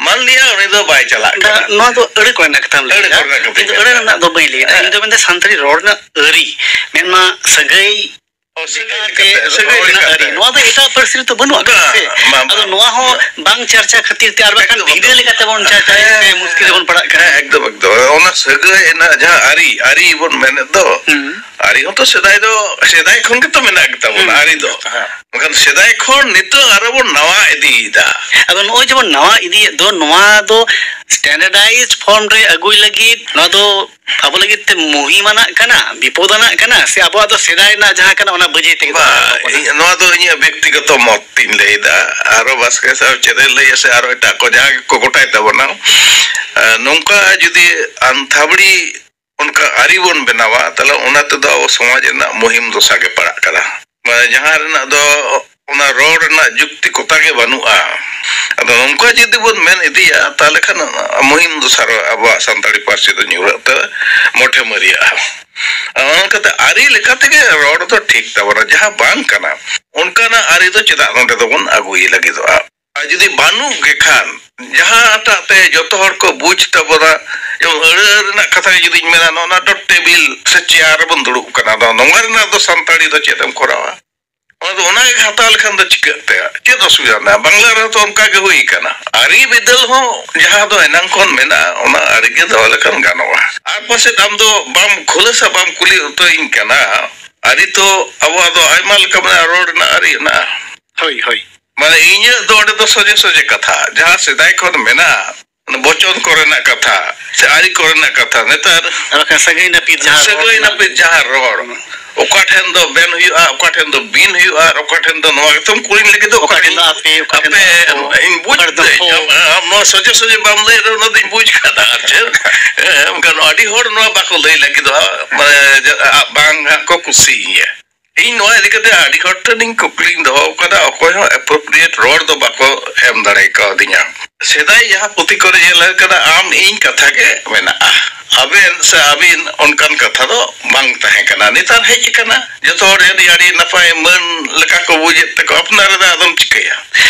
ᱢᱟᱱ ᱞᱤᱭᱟ ᱩᱱᱤ ᱫᱚ ᱵᱟᱭ ᱪᱟᱞᱟᱜ ᱠᱟᱱᱟ᱾ ᱱᱚᱣᱟ ᱫᱚ ᱟᱹᱲᱟᱹ ᱠᱚᱨᱮᱱᱟᱜ ᱠᱟᱛᱷᱟᱢ ᱞᱟᱹᱭ ᱮᱫᱟ᱾ ᱠᱚᱨᱮᱱᱟᱜ ᱠᱟᱛᱷᱟ ᱤᱧ ᱫᱚ ᱟᱹᱲᱟᱹ ᱨᱮᱱᱟᱜ ᱫᱚ ᱵᱟᱹᱧ ᱞᱟᱹᱭ ᱮᱫᱟ᱾ ᱦᱮᱸ᱾ ᱤᱧ ᱫᱚ ᱢᱮᱱᱫᱟ ᱥᱟᱱᱛᱟᱲᱤ ᱨᱚᱲ ᱨᱮᱱᱟᱜ ᱟᱹᱨᱤ, ᱢᱮᱱᱢᱟ ᱥᱟᱹᱜᱟᱹᱭ ᱚ, ᱥᱟᱹᱜᱟᱹᱭ ᱞᱮᱠᱟᱛᱮ, ᱞᱮᱠᱟᱛᱮ, ᱥᱟᱹᱜᱟᱹᱭ ᱟᱹᱨᱤ ᱞᱮᱠᱟᱛᱮ᱾ ᱱᱚᱣᱟ ᱫᱚ ᱮᱴᱟᱜ ᱯᱟᱹᱨᱥᱤ ᱨᱮᱫᱚ ᱵᱟᱹᱱᱩᱜ ᱟᱠᱟᱫᱟ ᱥᱮ᱾ ᱵᱟᱝ, ᱵᱟᱝ, ᱟᱫᱚ ᱵᱟᱝ᱾ ᱱᱚᱣᱟ ᱦᱚᱸ ᱵᱟᱝ ᱪᱟᱨᱪᱟ ᱠᱷᱟᱹᱛᱤᱨ ᱛᱮ ᱟᱨ ᱵᱟᱠᱷᱟᱱ ᱮᱠᱫᱚᱢ, ᱵᱷᱤᱱᱟᱹ ᱮᱠᱫᱚᱢ᱾ ᱞᱮᱠᱟᱛᱮ ᱵᱚᱱ ᱪᱟᱨᱪᱟᱭᱮᱫ ᱛᱮ ᱦᱮᱸ, ᱢᱩᱥᱠᱤᱞ ᱨᱮᱵᱚᱱ ᱯᱟᱲᱟᱜ ᱠᱟᱱᱟ᱾ ᱦᱮᱸ, ᱮᱠᱫᱚᱢ, ᱮᱠᱫᱚᱢ᱾ ᱚᱱᱟ ᱥᱟᱹᱜᱟᱹᱭ ᱨᱮᱱᱟᱜ ᱡᱟᱦᱟᱸ ᱟᱹᱨᱤ, ᱟᱹᱨᱤ ᱵᱚᱱ ᱢᱮᱱᱮᱫ ᱫᱚ, ᱦᱩᱸ᱾ ᱟᱹᱨᱤ ᱦᱚᱸᱛᱚ ᱥᱮᱫᱟᱭ ᱫᱚ, ᱥᱮᱫᱟᱭ ᱠᱷᱚᱱ ᱜᱮᱛᱚ ᱢᱮᱱᱟᱜ ᱜᱮᱛᱟ ᱵᱚᱱᱟ, ᱦᱩᱸ᱾ ᱟᱹᱨᱤ ᱫᱚ᱾ ᱦᱮᱸ᱾ ᱢᱮᱱᱠᱷᱟᱱ ᱥᱮᱫᱟᱭ ᱠᱷᱚᱱ ᱱᱤᱛᱚᱜ ᱟᱨᱚ ᱵᱚᱱ ᱱᱟᱣᱟ ᱤᱫᱤᱭᱮᱫᱟ᱾ ᱟᱫᱚ ᱱᱚᱜᱼᱚᱭ ᱡᱮᱵᱚᱱ ᱱᱟᱣᱟ ᱤᱫᱤᱭᱮᱫ ᱫᱚ, ᱱᱚᱣᱟ ᱫᱚ standardized form ᱨᱮ ᱟᱹᱜᱩᱭ ᱞᱟᱹᱜᱤᱫ, ᱱᱚᱣᱟ ᱫᱚ ᱟᱵᱚ ᱞᱟᱹᱜᱤᱫ ᱛᱮ ᱢᱩᱦᱤᱢ ᱟᱱᱟᱜ ᱠᱟᱱᱟ, ᱵᱤᱯᱚᱫ ᱟᱱᱟᱜ ᱠᱟᱱᱟ, ᱥᱮ ᱟᱵᱚᱣᱟᱜ ᱫᱚ ᱥᱮᱫᱟᱭ ᱨᱮᱱᱟᱜ ᱡᱟᱦᱟᱸ ᱠᱟᱱᱟ ᱚᱱᱟ ᱵᱟᱹᱡᱟᱹᱭ ᱛᱮᱜᱮ ᱵᱚᱱ ᱵᱟ, ᱪᱟᱞᱟᱜ ᱠᱟᱱᱟ? ᱤᱧ, ᱱᱚᱣᱟ ᱫᱚ ᱤᱧᱟᱹᱜ ᱵᱮᱠᱛᱤᱜᱚᱛᱚ ᱢᱚᱛ ᱤᱧ ᱞᱟᱹᱭᱫᱟ᱾ ᱟᱨᱚ ᱵᱟᱥᱠᱮ ᱥᱟᱦᱮᱵᱽ ᱪᱮᱫ ᱮ ᱞᱟᱹᱭᱟ ᱥᱮ ᱟᱨᱚ ᱮᱴᱟᱜ ᱠᱚ ᱡᱟᱦᱟᱸ ᱜᱮᱠᱚ ᱜᱚᱴᱟᱭ ᱛᱟᱵᱚᱱᱟ, ᱮ, ᱱᱚᱝᱠᱟ ᱡᱩᱫᱤ ᱟᱱᱛᱷᱟᱵᱲᱤ ᱚᱱᱠᱟ ᱟᱹᱨᱤ ᱵᱚᱱ ᱵᱮᱱᱟᱣᱟ, ᱛᱟᱦᱞᱮ ᱚᱱᱟ ᱛᱮᱫᱚ ᱟᱵᱚ ᱥᱚᱢᱟᱡᱽ ᱨᱮᱱᱟᱜ ᱢᱩᱦᱤᱢ ᱫᱚᱥᱟ ᱜᱮ ᱯᱟᱲᱟᱜ ᱠᱟᱱᱟ᱾ ᱢᱟᱱᱮ ᱡᱟᱦᱟᱸ ᱨᱮᱱᱟᱜ ᱫᱚ ᱚᱱᱟ ᱨᱚᱲ ᱨᱮᱱᱟᱜ ᱡᱩᱠᱛᱤ ᱠᱚᱛᱟ ᱜᱮ ᱵᱟᱹᱱᱩᱜᱼᱟ᱾ ᱟᱫᱚ ᱱᱚᱝᱠᱟ ᱡᱩᱫᱤ ᱵᱚᱱ ᱢᱮᱱ ᱤᱫᱤᱭᱟ, ᱛᱟᱦᱞᱮ ᱠᱷᱟᱱ ᱢᱩᱦᱤᱢ ᱫᱚᱥᱟᱨ ᱟᱵᱚᱣᱟᱜ ᱥᱟᱱᱛᱟᱲᱤ ᱯᱟᱹᱨᱥᱤ ᱫᱚ ᱧᱩᱨᱦᱟᱹᱜ ᱛᱮ ᱢᱚᱴᱷᱮ ᱢᱟᱹᱨᱤᱭᱟᱜᱼᱟ᱾ ᱚᱱᱟ ᱞᱮᱠᱟᱛᱮ ᱟᱹᱨᱤ ᱞᱮᱠᱟ ᱛᱮᱜᱮ ᱨᱚᱲ ᱫᱚ ᱴᱷᱤᱠ ᱛᱟᱵᱚᱱᱟ, ᱡᱟᱦᱟᱸ ᱵᱟᱝ ᱠᱟᱱᱟ ᱚᱱᱠᱟᱱᱟᱜ ᱟᱹᱨᱤ ᱫᱚ ᱪᱮᱫᱟᱜ ᱱᱚᱰᱮ ᱫᱚᱵᱚᱱ ᱟᱹᱜᱩᱭ ᱞᱟᱹᱜᱤᱫᱚᱜᱼᱟ? ᱟᱨ ᱡᱩᱫᱤ ᱵᱟᱹᱱᱩᱜ ᱜᱮ ᱠᱷᱟᱱ, ᱡᱟᱦᱟᱸᱴᱟᱜ ᱛᱮ ᱡᱚᱛᱚ ᱦᱚᱲ ᱠᱚ ᱵᱩᱡᱽ ᱛᱟᱵᱚᱱᱟ, ᱡᱮᱢᱚᱱ ᱟᱹᱲᱟᱹ ᱨᱮᱱᱟᱜ ᱠᱟᱛᱷᱟ ᱜᱮ ᱡᱩᱫᱤᱧ ᱢᱮᱱᱟ, ᱱᱚᱜᱼᱚ ᱱᱚᱣᱟ ᱫᱚ ᱴᱮᱵᱤᱞ ᱥᱮ ᱪᱮᱭᱟᱨ ᱨᱮᱵᱚᱱ ᱫᱩᱲᱩᱵ ᱠᱟᱱᱟ, ᱟᱫᱚ ᱱᱚᱣᱟ ᱨᱮᱱᱟᱜ ᱫᱚ ᱥᱟᱱᱛᱟᱲᱤ ᱫᱚ ᱪᱮᱫ ᱮᱢ ᱠᱚᱨᱟᱣᱟ? ᱚᱱᱟ ᱫᱚ ᱚᱱᱟ ᱜᱮ ᱦᱟᱛᱟᱣ ᱞᱮᱠᱷᱟᱱ ᱫᱚ ᱪᱤᱠᱟᱹᱜ ᱛᱮ? ᱪᱮᱫ ᱚᱥᱩᱵᱤᱫᱷᱟ ᱢᱮᱱᱟᱜᱼᱟ? ᱵᱟᱝᱞᱟ ᱨᱮᱦᱚᱸ ᱛᱚ ᱚᱱᱠᱟ ᱜᱮ ᱦᱩᱭ ᱠᱟᱱᱟ᱾ ᱟᱹᱨᱤ ᱵᱤᱫᱟᱹᱞ ᱦᱚᱸ ᱡᱟᱦᱟᱸ ᱫᱚ ᱮᱱᱟᱝ ᱠᱷᱚᱱ ᱢᱮᱱᱟᱜᱼᱟ, ᱚᱱᱟ ᱟᱹᱨᱤ ᱜᱮ ᱫᱚᱦᱚ ᱞᱮᱠᱷᱟᱱ ᱜᱟᱱᱚᱜᱼᱟ᱾ ᱟᱨ ᱯᱟᱥᱮᱫ ᱟᱢ ᱫᱚ ᱵᱟᱢ ᱠᱷᱩᱞᱟᱹᱥᱟ ᱵᱟᱢ ᱠᱩᱞᱤ ᱩᱛᱟᱹᱨᱤᱧ ᱠᱟᱱᱟ, ᱟᱹᱨᱤ ᱛᱚ ᱟᱵᱚᱣᱟᱜ ᱫᱚ ᱟᱭᱢᱟ ᱞᱮᱠᱟ ᱢᱮᱱᱟᱜᱼᱟ, ᱨᱚᱲ ᱨᱮᱱᱟᱜ ᱟᱹᱨᱤ ᱦᱮᱱᱟᱜᱼᱟ᱾ ᱦᱳᱭ, ᱦᱳᱭ᱾ ᱢᱟᱱᱮ ᱤᱧᱟᱹᱜ ᱫᱚ ᱚᱸᱰᱮ ᱫᱚ ᱥᱚᱡᱷᱮ ᱥᱚᱡᱷᱮ ᱠᱟᱛᱷᱟ, ᱡᱟᱦᱟᱸ ᱥᱮᱫᱟᱭ ᱠᱷᱚᱱ ᱢᱮᱱᱟᱜᱼᱟ, ᱵᱚᱪᱚᱱ ᱠᱚᱨᱮᱱᱟᱜ ᱠᱟᱛᱷᱟ ᱥᱮ ᱟᱹᱨᱤ ᱠᱚᱨᱮᱱᱟᱜ ᱠᱟᱛᱷᱟ, ᱱᱮᱛᱟᱨ ᱟᱨ ᱵᱟᱠᱷᱟᱱ ᱥᱟᱹᱜᱟᱹᱭ ᱱᱟᱹᱯᱤᱛ ᱡᱟᱦᱟᱸ ᱥᱟᱹᱜᱟᱹᱭ ᱨᱚᱲ ᱱᱟᱹᱯᱤᱛ ᱡᱟᱦᱟᱸ ᱨᱚᱲ, ᱚᱠᱟ ᱴᱷᱮᱱ ᱫᱚ ᱵᱮᱱ ᱦᱩᱭᱩᱜᱼᱟ, ᱚᱠᱟ ᱴᱷᱮᱱ ᱫᱚ ᱵᱤᱱ ᱦᱩᱭᱩᱜᱼᱟ, ᱟᱨ ᱚᱠᱟ ᱴᱷᱮᱱ ᱫᱚ ᱱᱚᱣᱟ ᱜᱮᱛᱚᱢ ᱠᱩᱞᱤᱧ ᱞᱟᱹᱜᱤᱫ ᱫᱚ, ᱚᱠᱟ ᱴᱷᱮᱱ ᱫᱚ ᱟᱯᱮ, ᱚᱠᱟ ᱴᱷᱮᱱ ᱫᱚ ᱟᱯᱮ, ᱟᱯᱮ? ᱤᱧ ᱵᱩᱡᱽ ᱚᱠᱟ ᱴᱷᱮᱱ ᱫᱚ ᱫᱟᱹᱧ, ᱯᱷᱳ? ᱟᱢ, ᱟᱢ ᱱᱚᱣᱟ ᱥᱚᱡᱷᱮ ᱥᱚᱡᱷᱮ ᱵᱟᱢ ᱞᱟᱹᱭ ᱨᱮᱦᱚᱸ ᱚᱱᱟ ᱫᱚᱧ ᱵᱩᱡᱽ ᱠᱟᱫᱟ᱾ ᱟᱨ ᱪᱮᱫ, ᱮ, ᱚᱱᱠᱟᱱ ᱟᱹᱰᱤ ᱦᱚᱲ ᱱᱚᱣᱟ ᱵᱟᱠᱚ ᱞᱟᱹᱭ ᱞᱟᱹᱜᱤᱫᱚᱜᱼᱟ, ᱢᱟᱱᱮ, ᱡᱮ, ᱟ, ᱵᱟᱝ ᱦᱟᱸᱜ ᱠᱚ ᱠᱩᱥᱤᱭᱟᱹᱧᱟ᱾ ᱤᱧ ᱱᱚᱣᱟ ᱤᱫᱤ ᱠᱟᱛᱮ ᱟᱹᱰᱤ ᱦᱚᱲ ᱴᱷᱮᱱᱤᱧ ᱠᱩᱠᱞᱤᱧ ᱫᱚᱦᱚ ᱟᱠᱟᱫᱟ, ᱚᱠᱚᱭ ᱦᱚᱸ appropriate ᱨᱚᱲ ᱫᱚ ᱵᱟᱠᱚ ᱮᱢ ᱫᱟᱲᱮ ᱠᱟᱣᱫᱤᱧᱟ᱾ ᱥᱮᱫᱟᱭ ᱡᱟᱦᱟᱸ ᱯᱩᱛᱷᱤ ᱠᱚᱨᱮ ᱧᱮᱞ ᱟᱠᱟᱫᱟ, ᱟᱢ ᱤᱧ ᱠᱟᱛᱷᱟ ᱜᱮ ᱢᱮᱱᱟᱜᱼᱟ, ᱟᱵᱮᱱ ᱥᱮ ᱟᱹᱵᱤᱱ ᱚᱱᱠᱟᱱ ᱠᱟᱛᱷᱟ ᱫᱚ ᱵᱟᱝ ᱛᱟᱦᱮᱸ ᱠᱟᱱᱟ᱾ ᱱᱮᱛᱟᱨ ᱦᱮᱡ ᱟᱠᱟᱱᱟ, ᱡᱚᱛᱚ ᱦᱚᱲ ᱟᱹᱰᱤ, ᱟᱹᱰᱤ ᱱᱟᱯᱟᱭ ᱢᱟᱹᱱ ᱞᱮᱠᱟ ᱠᱚ ᱵᱩᱡᱮᱫ ᱛᱮᱠᱚ ᱟᱯᱱᱟᱨ ᱮᱫᱟ, ᱟᱫᱚᱢ ᱪᱤᱠᱟᱹᱭᱟ?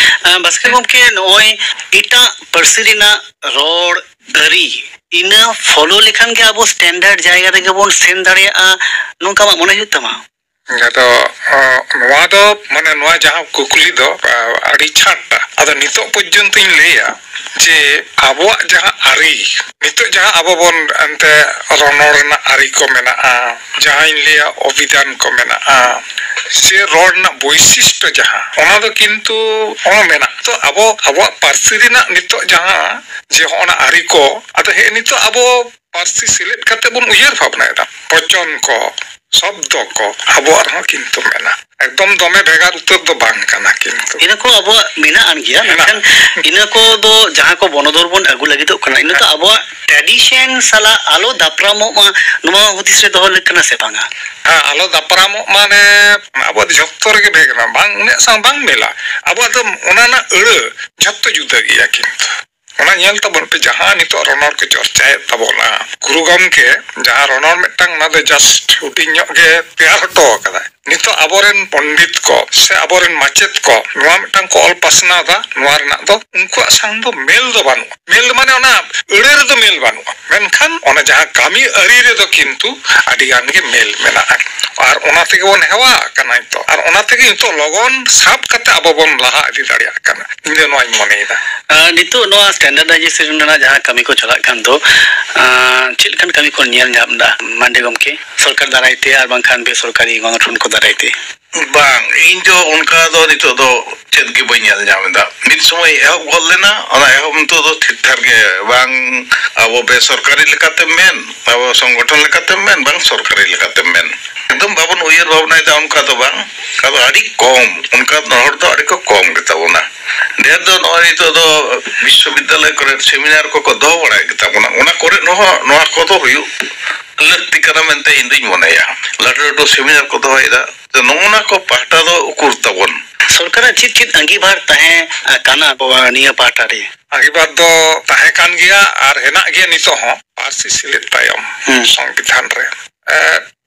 ᱟᱸ, ᱵᱟᱥᱠᱮ ᱜᱚᱢᱠᱮ, ᱱᱚᱜᱼᱚᱭ ᱮᱴᱟᱜ ᱯᱟᱹᱨᱥᱤ ᱨᱮᱱᱟᱜ ᱨᱚᱲ ᱟᱹᱨᱤ, ᱤᱱᱟᱹ ᱯᱷᱳᱞᱳ ᱞᱮᱠᱷᱟᱱ ᱜᱮ ᱟᱵᱚ ᱥᱴᱮᱱᱰᱟᱨᱰ ᱡᱟᱭᱜᱟ ᱨᱮᱜᱮ ᱵᱚᱱ ᱥᱮᱱ ᱫᱟᱲᱮᱭᱟᱜᱼᱟ, ᱱᱚᱝᱠᱟ ᱟᱢᱟᱜ ᱢᱚᱱᱮ ᱦᱩᱭᱩᱜ ᱛᱟᱢᱟ? ᱟᱫᱚ, ᱚ, ᱱᱚᱣᱟ ᱫᱚ, ᱢᱟᱱᱮ, ᱱᱚᱣᱟ ᱡᱟᱦᱟᱸ ᱠᱩᱠᱞᱤ ᱫᱚ, ᱟ, ᱟᱹᱰᱤ ᱪᱷᱟᱴᱼᱟ᱾ ᱟᱫᱚ ᱱᱤᱛᱚᱜ ᱯᱚᱨᱡᱚᱱᱛᱚᱧ ᱞᱟᱹᱭᱟ ᱡᱮ ᱟᱵᱚᱣᱟᱜ ᱡᱟᱦᱟᱸ ᱟᱹᱨᱤ, ᱱᱤᱛᱚᱜ ᱡᱟᱦᱟᱸ ᱟᱵᱚ ᱵᱚᱱ, ᱮᱱᱛᱮ, ᱨᱚᱱᱚᱲ ᱨᱮᱱᱟᱜ ᱟᱹᱨᱤ ᱠᱚ ᱢᱮᱱᱟᱜᱼᱟ, ᱡᱟᱦᱟᱸᱧ ᱞᱟᱹᱭᱟ ᱚᱵᱷᱤᱫᱷᱟᱱ ᱠᱚ ᱢᱮᱱᱟᱜᱼᱟ, ᱥᱮ ᱨᱚᱲ ᱨᱮᱱᱟᱜ ᱵᱳᱭᱥᱤᱥᱴᱚ ᱡᱟᱦᱟᱸ, ᱚᱱᱟ ᱫᱚ ᱠᱤᱱᱛᱩ ᱚᱱᱟ ᱢᱮᱱᱟᱜ᱾ ᱛᱚ ᱟᱵᱚ, ᱟᱵᱚᱣᱟᱜ ᱯᱟᱹᱨᱥᱤ ᱨᱮᱱᱟᱜ ᱱᱤᱛᱚᱜ ᱡᱟᱦᱟᱸ ᱡᱮ ᱦᱚᱸᱜᱼᱚ ᱱᱟ ᱟᱹᱨᱤ ᱠᱚ, ᱟᱫᱚ ᱦᱮᱸ ᱱᱤᱛᱚᱜ ᱟᱵᱚ ᱯᱟᱹᱨᱥᱤ ᱥᱮᱞᱮᱫ ᱠᱟᱛᱮ ᱵᱚᱱ ᱩᱭᱦᱟᱹᱨ ᱵᱷᱟᱵᱽᱱᱟᱭᱮᱫᱟ᱾ ᱵᱚᱪᱚᱱ ᱠᱚ, ᱥᱚᱵᱫᱚ ᱠᱚ ᱟᱵᱚᱣᱟᱜ ᱨᱮᱦᱚᱸ ᱠᱤᱱᱛᱩ ᱢᱮᱱᱟᱜᱼᱟ᱾ ᱮᱠᱫᱚᱢ ᱫᱚᱢᱮ ᱵᱷᱮᱜᱟᱨ ᱩᱛᱟᱹᱨ ᱫᱚ ᱵᱟᱝ ᱠᱟᱱᱟ ᱠᱤᱱᱛᱩ᱾ ᱤᱱᱟᱹ ᱠᱚ ᱟᱵᱚᱣᱟᱜ ᱢᱮᱱᱟᱜ ᱟᱱ ᱜᱮᱭᱟ, ᱢᱮᱱᱟᱜᱼᱟ᱾ ᱢᱮᱱᱠᱷᱟᱱ ᱤᱱᱟᱹ ᱠᱚ ᱫᱚ ᱡᱟᱦᱟᱸ ᱠᱚ ᱵᱚᱱᱚᱫᱚᱞ ᱵᱚᱱ ᱟᱹᱜᱩ ᱞᱟᱹᱜᱤᱫᱚᱜ ᱠᱟᱱᱟ, ᱤᱱᱟᱹ ᱫᱚ ᱦᱮᱸ᱾ ᱟᱵᱚᱣᱟᱜ ᱴᱨᱟᱰᱤᱥᱚᱱ ᱥᱟᱞᱟᱜ ᱟᱞᱚ ᱫᱟᱯᱨᱟᱢᱚᱜ ᱢᱟ, ᱱᱚᱣᱟ ᱦᱩᱫᱤᱥ ᱨᱮ ᱫᱚᱦᱚ ᱞᱟᱹᱠ ᱠᱟᱱᱟ ᱥᱮ ᱵᱟᱝᱟ? ᱦᱮᱸ, ᱟᱞᱚ ᱫᱟᱯᱨᱟᱢᱚᱜ ᱢᱟᱱᱮ ᱟᱵᱚᱣᱟᱜ ᱫᱚ ᱡᱷᱚᱛᱚ ᱨᱮᱜᱮ ᱵᱷᱮᱜᱟᱨᱟ, ᱵᱟᱝ ᱩᱱᱟᱹᱜ ᱥᱟᱶ ᱵᱟᱝ ᱢᱮᱞᱟ᱾ ᱟᱵᱚᱣᱟᱜ ᱫᱚ ᱚᱱᱟ ᱨᱮᱱᱟᱜ ᱟᱹᱲᱟᱹ ᱡᱷᱚᱛᱚ ᱡᱩᱫᱟᱹ ᱜᱮᱭᱟ ᱠᱤᱱᱛᱩ᱾ ᱚᱱᱟ ᱧᱮᱞ ᱛᱟᱵᱚᱱ ᱯᱮ, ᱡᱟᱦᱟᱸ ᱱᱤᱛᱚᱜ ᱨᱚᱱᱚᱲ ᱠᱚ ᱪᱚᱨᱪᱟᱭᱮᱫ ᱛᱟᱵᱚᱱᱟ, ᱜᱩᱨᱩ ᱜᱚᱢᱠᱮ ᱡᱟᱦᱟᱸ ᱨᱚᱱᱚᱲ ᱢᱤᱫᱴᱟᱝ, ᱚᱱᱟ ᱫᱚ just ᱦᱩᱰᱤᱧ ᱧᱚᱜ ᱜᱮ ᱛᱮᱭᱟᱨ ᱦᱚᱴᱚ ᱟᱠᱟᱫᱟᱭ᱾ ᱱᱤᱛᱚᱜ ᱟᱵᱚᱨᱮᱱ ᱯᱚᱱᱰᱤᱛ ᱠᱚ ᱥᱮ ᱟᱵᱚᱨᱮᱱ ᱢᱟᱪᱮᱫ ᱠᱚ ᱱᱚᱣᱟ ᱢᱤᱫᱴᱟᱝ ᱠᱚ ᱚᱞ ᱯᱟᱥᱱᱟᱣ ᱮᱫᱟ, ᱱᱚᱣᱟ ᱨᱮᱱᱟᱜ ᱫᱚ ᱩᱱᱠᱩᱣᱟᱜ ᱥᱟᱝ ᱫᱚ ᱢᱮᱞ ᱫᱚ ᱵᱟᱹᱱᱩᱜᱼᱟ᱾ ᱢᱮᱞ ᱫᱚ ᱢᱟᱱᱮ ᱚᱱᱟ ᱟᱹᱲᱟᱹ ᱨᱮᱫᱚ ᱢᱮᱞ ᱵᱟᱹᱱᱩᱜᱼᱟ, ᱢᱮᱱᱠᱷᱟᱱ ᱚᱱᱟ ᱡᱟᱦᱟᱸ ᱠᱟᱹᱢᱤ ᱟᱹᱨᱤ ᱨᱮᱫᱚ ᱠᱤᱱᱛᱩ ᱟᱹᱰᱤ ᱜᱟᱱ ᱜᱮ ᱢᱮᱞ ᱢᱮᱱᱟᱜᱼᱟ᱾ ᱟᱨ ᱚᱱᱟ ᱛᱮᱜᱮ ᱵᱚᱱ ᱦᱮᱣᱟ ᱟᱠᱟᱱᱟ ᱱᱤᱛᱚᱜ, ᱟᱨ ᱚᱱᱟ ᱛᱮᱜᱮ ᱱᱤᱛᱚᱜ ᱞᱚᱜᱚᱱ ᱥᱟᱵ ᱠᱟᱛᱮ ᱟᱵᱚ ᱵᱚᱱ ᱞᱟᱦᱟ ᱤᱫᱤ ᱫᱟᱲᱮᱭᱟᱜ ᱠᱟᱱᱟ, ᱤᱧ ᱫᱚ ᱱᱚᱣᱟᱧ ᱢᱚᱱᱮᱭᱮᱫᱟ᱾ ᱟᱨ ᱱᱤᱛᱚᱜ ᱱᱚᱣᱟ ᱥᱴᱮᱱᱰᱟᱨᱰᱟᱭᱡᱮᱥᱚᱱ ᱨᱮᱱᱟᱜ ᱡᱟᱦᱟᱸ ᱠᱟᱹᱢᱤ ᱠᱚ ᱪᱟᱞᱟᱜ ᱠᱟᱱ ᱫᱚ, ᱟᱸ, ᱪᱮᱫ ᱞᱮᱠᱟᱱ ᱠᱟᱹᱢᱤ ᱠᱚ ᱧᱮᱞ ᱧᱟᱢ ᱮᱫᱟ ᱢᱟᱱᱰᱤ ᱜᱚᱢᱠᱮ, ᱥᱚᱨᱠᱟᱨ ᱫᱟᱨᱟᱭ ᱛᱮ ᱟᱨ ᱵᱟᱝᱠᱷᱟᱱ ᱵᱮᱥᱚᱨᱠᱟᱨᱤ ᱜᱚᱱᱚᱴᱷᱚᱱ ᱠᱚ ᱫᱟᱨᱟᱭ ᱛᱮ? ᱵᱟᱝ, ᱤᱧ ᱤᱧ ᱫᱚ ᱚᱱᱠᱟ ᱫᱚ ᱱᱤᱛᱚᱜ ᱫᱚ ᱪᱮᱫ ᱜᱮ ᱵᱟᱹᱧ ᱧᱮᱞ ᱧᱟᱢ ᱮᱫᱟ᱾ ᱢᱤᱫ ᱥᱚᱢᱚᱭ ᱮᱦᱚᱵ ᱜᱚᱫ ᱞᱮᱱᱟ, ᱚᱱᱟ ᱮᱦᱚᱵ ᱱᱤᱛᱚᱜ ᱫᱚ ᱛᱷᱤᱨ ᱛᱷᱟᱨ ᱜᱮ, ᱵᱟᱝ ᱟᱵᱚ ᱵᱮᱥᱚᱨᱠᱟᱨᱤ ᱞᱮᱠᱟᱛᱮᱢ ᱢᱮᱱ, ᱟᱵᱚ ᱥᱚᱝᱜᱚᱴᱷᱚᱱ ᱞᱮᱠᱟᱛᱮᱢ ᱢᱮᱱ, ᱵᱟᱝ ᱥᱚᱨᱠᱟᱨᱤ ᱞᱮᱠᱟᱛᱮᱢ ᱢᱮᱱ, ᱮᱠᱫᱚᱢ ᱵᱟᱵᱚᱱ ᱩᱭᱦᱟᱹᱨ ᱵᱷᱟᱵᱽᱱᱟᱭᱮᱫᱟ ᱚᱱᱠᱟ ᱫᱚ ᱵᱟᱝ᱾ ᱟᱫᱚ ᱟᱹᱰᱤ ᱠᱚᱢ, ᱚᱱᱠᱟ ᱦᱚᱲ ᱫᱚ ᱟᱹᱰᱤ ᱠᱚ ᱠᱚᱢ ᱜᱮᱛᱟ ᱵᱚᱱᱟ᱾ ᱰᱷᱮᱨ ᱫᱚ ᱱᱚᱜᱼᱚᱭ ᱱᱤᱛᱚᱜ ᱫᱚ ᱵᱤᱥᱥᱚᱵᱤᱫᱽᱫᱟᱞᱚᱭ ᱠᱚᱨᱮ ᱥᱮᱢᱤᱱᱟᱨ ᱠᱚᱠᱚ ᱫᱚᱦᱚ ᱵᱟᱲᱟᱭᱮᱫ ᱜᱮᱛᱟ ᱵᱚᱱᱟ, ᱚᱱᱟ ᱠᱚᱨᱮ ᱦᱚᱸ ᱱᱚᱣᱟ ᱠᱚᱫᱚ ᱦᱩᱭᱩᱜ ᱞᱟᱹᱠᱛᱤ ᱠᱟᱱᱟ ᱢᱮᱱᱛᱮ ᱤᱧ ᱫᱩᱧ ᱢᱚᱱᱮᱭᱟ᱾ ᱞᱟᱹᱴᱩ ᱞᱟᱹᱴᱩ ᱥᱮᱢᱤᱱᱟᱨ ᱠᱚ ᱫᱚᱦᱚᱭᱮᱫᱟ, ᱛᱚ, ᱱᱚᱜᱼᱚ ᱱᱟ ᱠᱚ ᱯᱟᱦᱴᱟ ᱫᱚ ᱩᱠᱩᱨ ᱛᱟᱵᱚᱱ? ᱥᱚᱨᱠᱟᱨᱟᱜ ᱪᱮᱫ ᱪᱮᱫ ᱟᱸᱜᱤᱵᱷᱟᱨ ᱛᱟᱦᱮᱸ ᱠᱟᱱᱟ ᱟᱵᱚᱣᱟᱜ ᱱᱤᱭᱟᱹ ᱯᱟᱦᱴᱟ ᱨᱮ? ᱟᱸᱜᱤᱵᱷᱟᱨ ᱫᱚ ᱛᱟᱦᱮᱸ ᱠᱟᱱ ᱜᱮᱭᱟ ᱟᱨ ᱦᱮᱱᱟᱜ ᱜᱮᱭᱟ ᱱᱤᱛᱚᱜ ᱦᱚᱸ, ᱯᱟᱹᱨᱥᱤ ᱥᱮᱞᱮᱫ ᱛᱟᱭᱚᱢ ᱦᱩᱸ᱾ ᱥᱚᱝᱵᱤᱫᱷᱟᱱ ᱨᱮ᱾ ᱮ,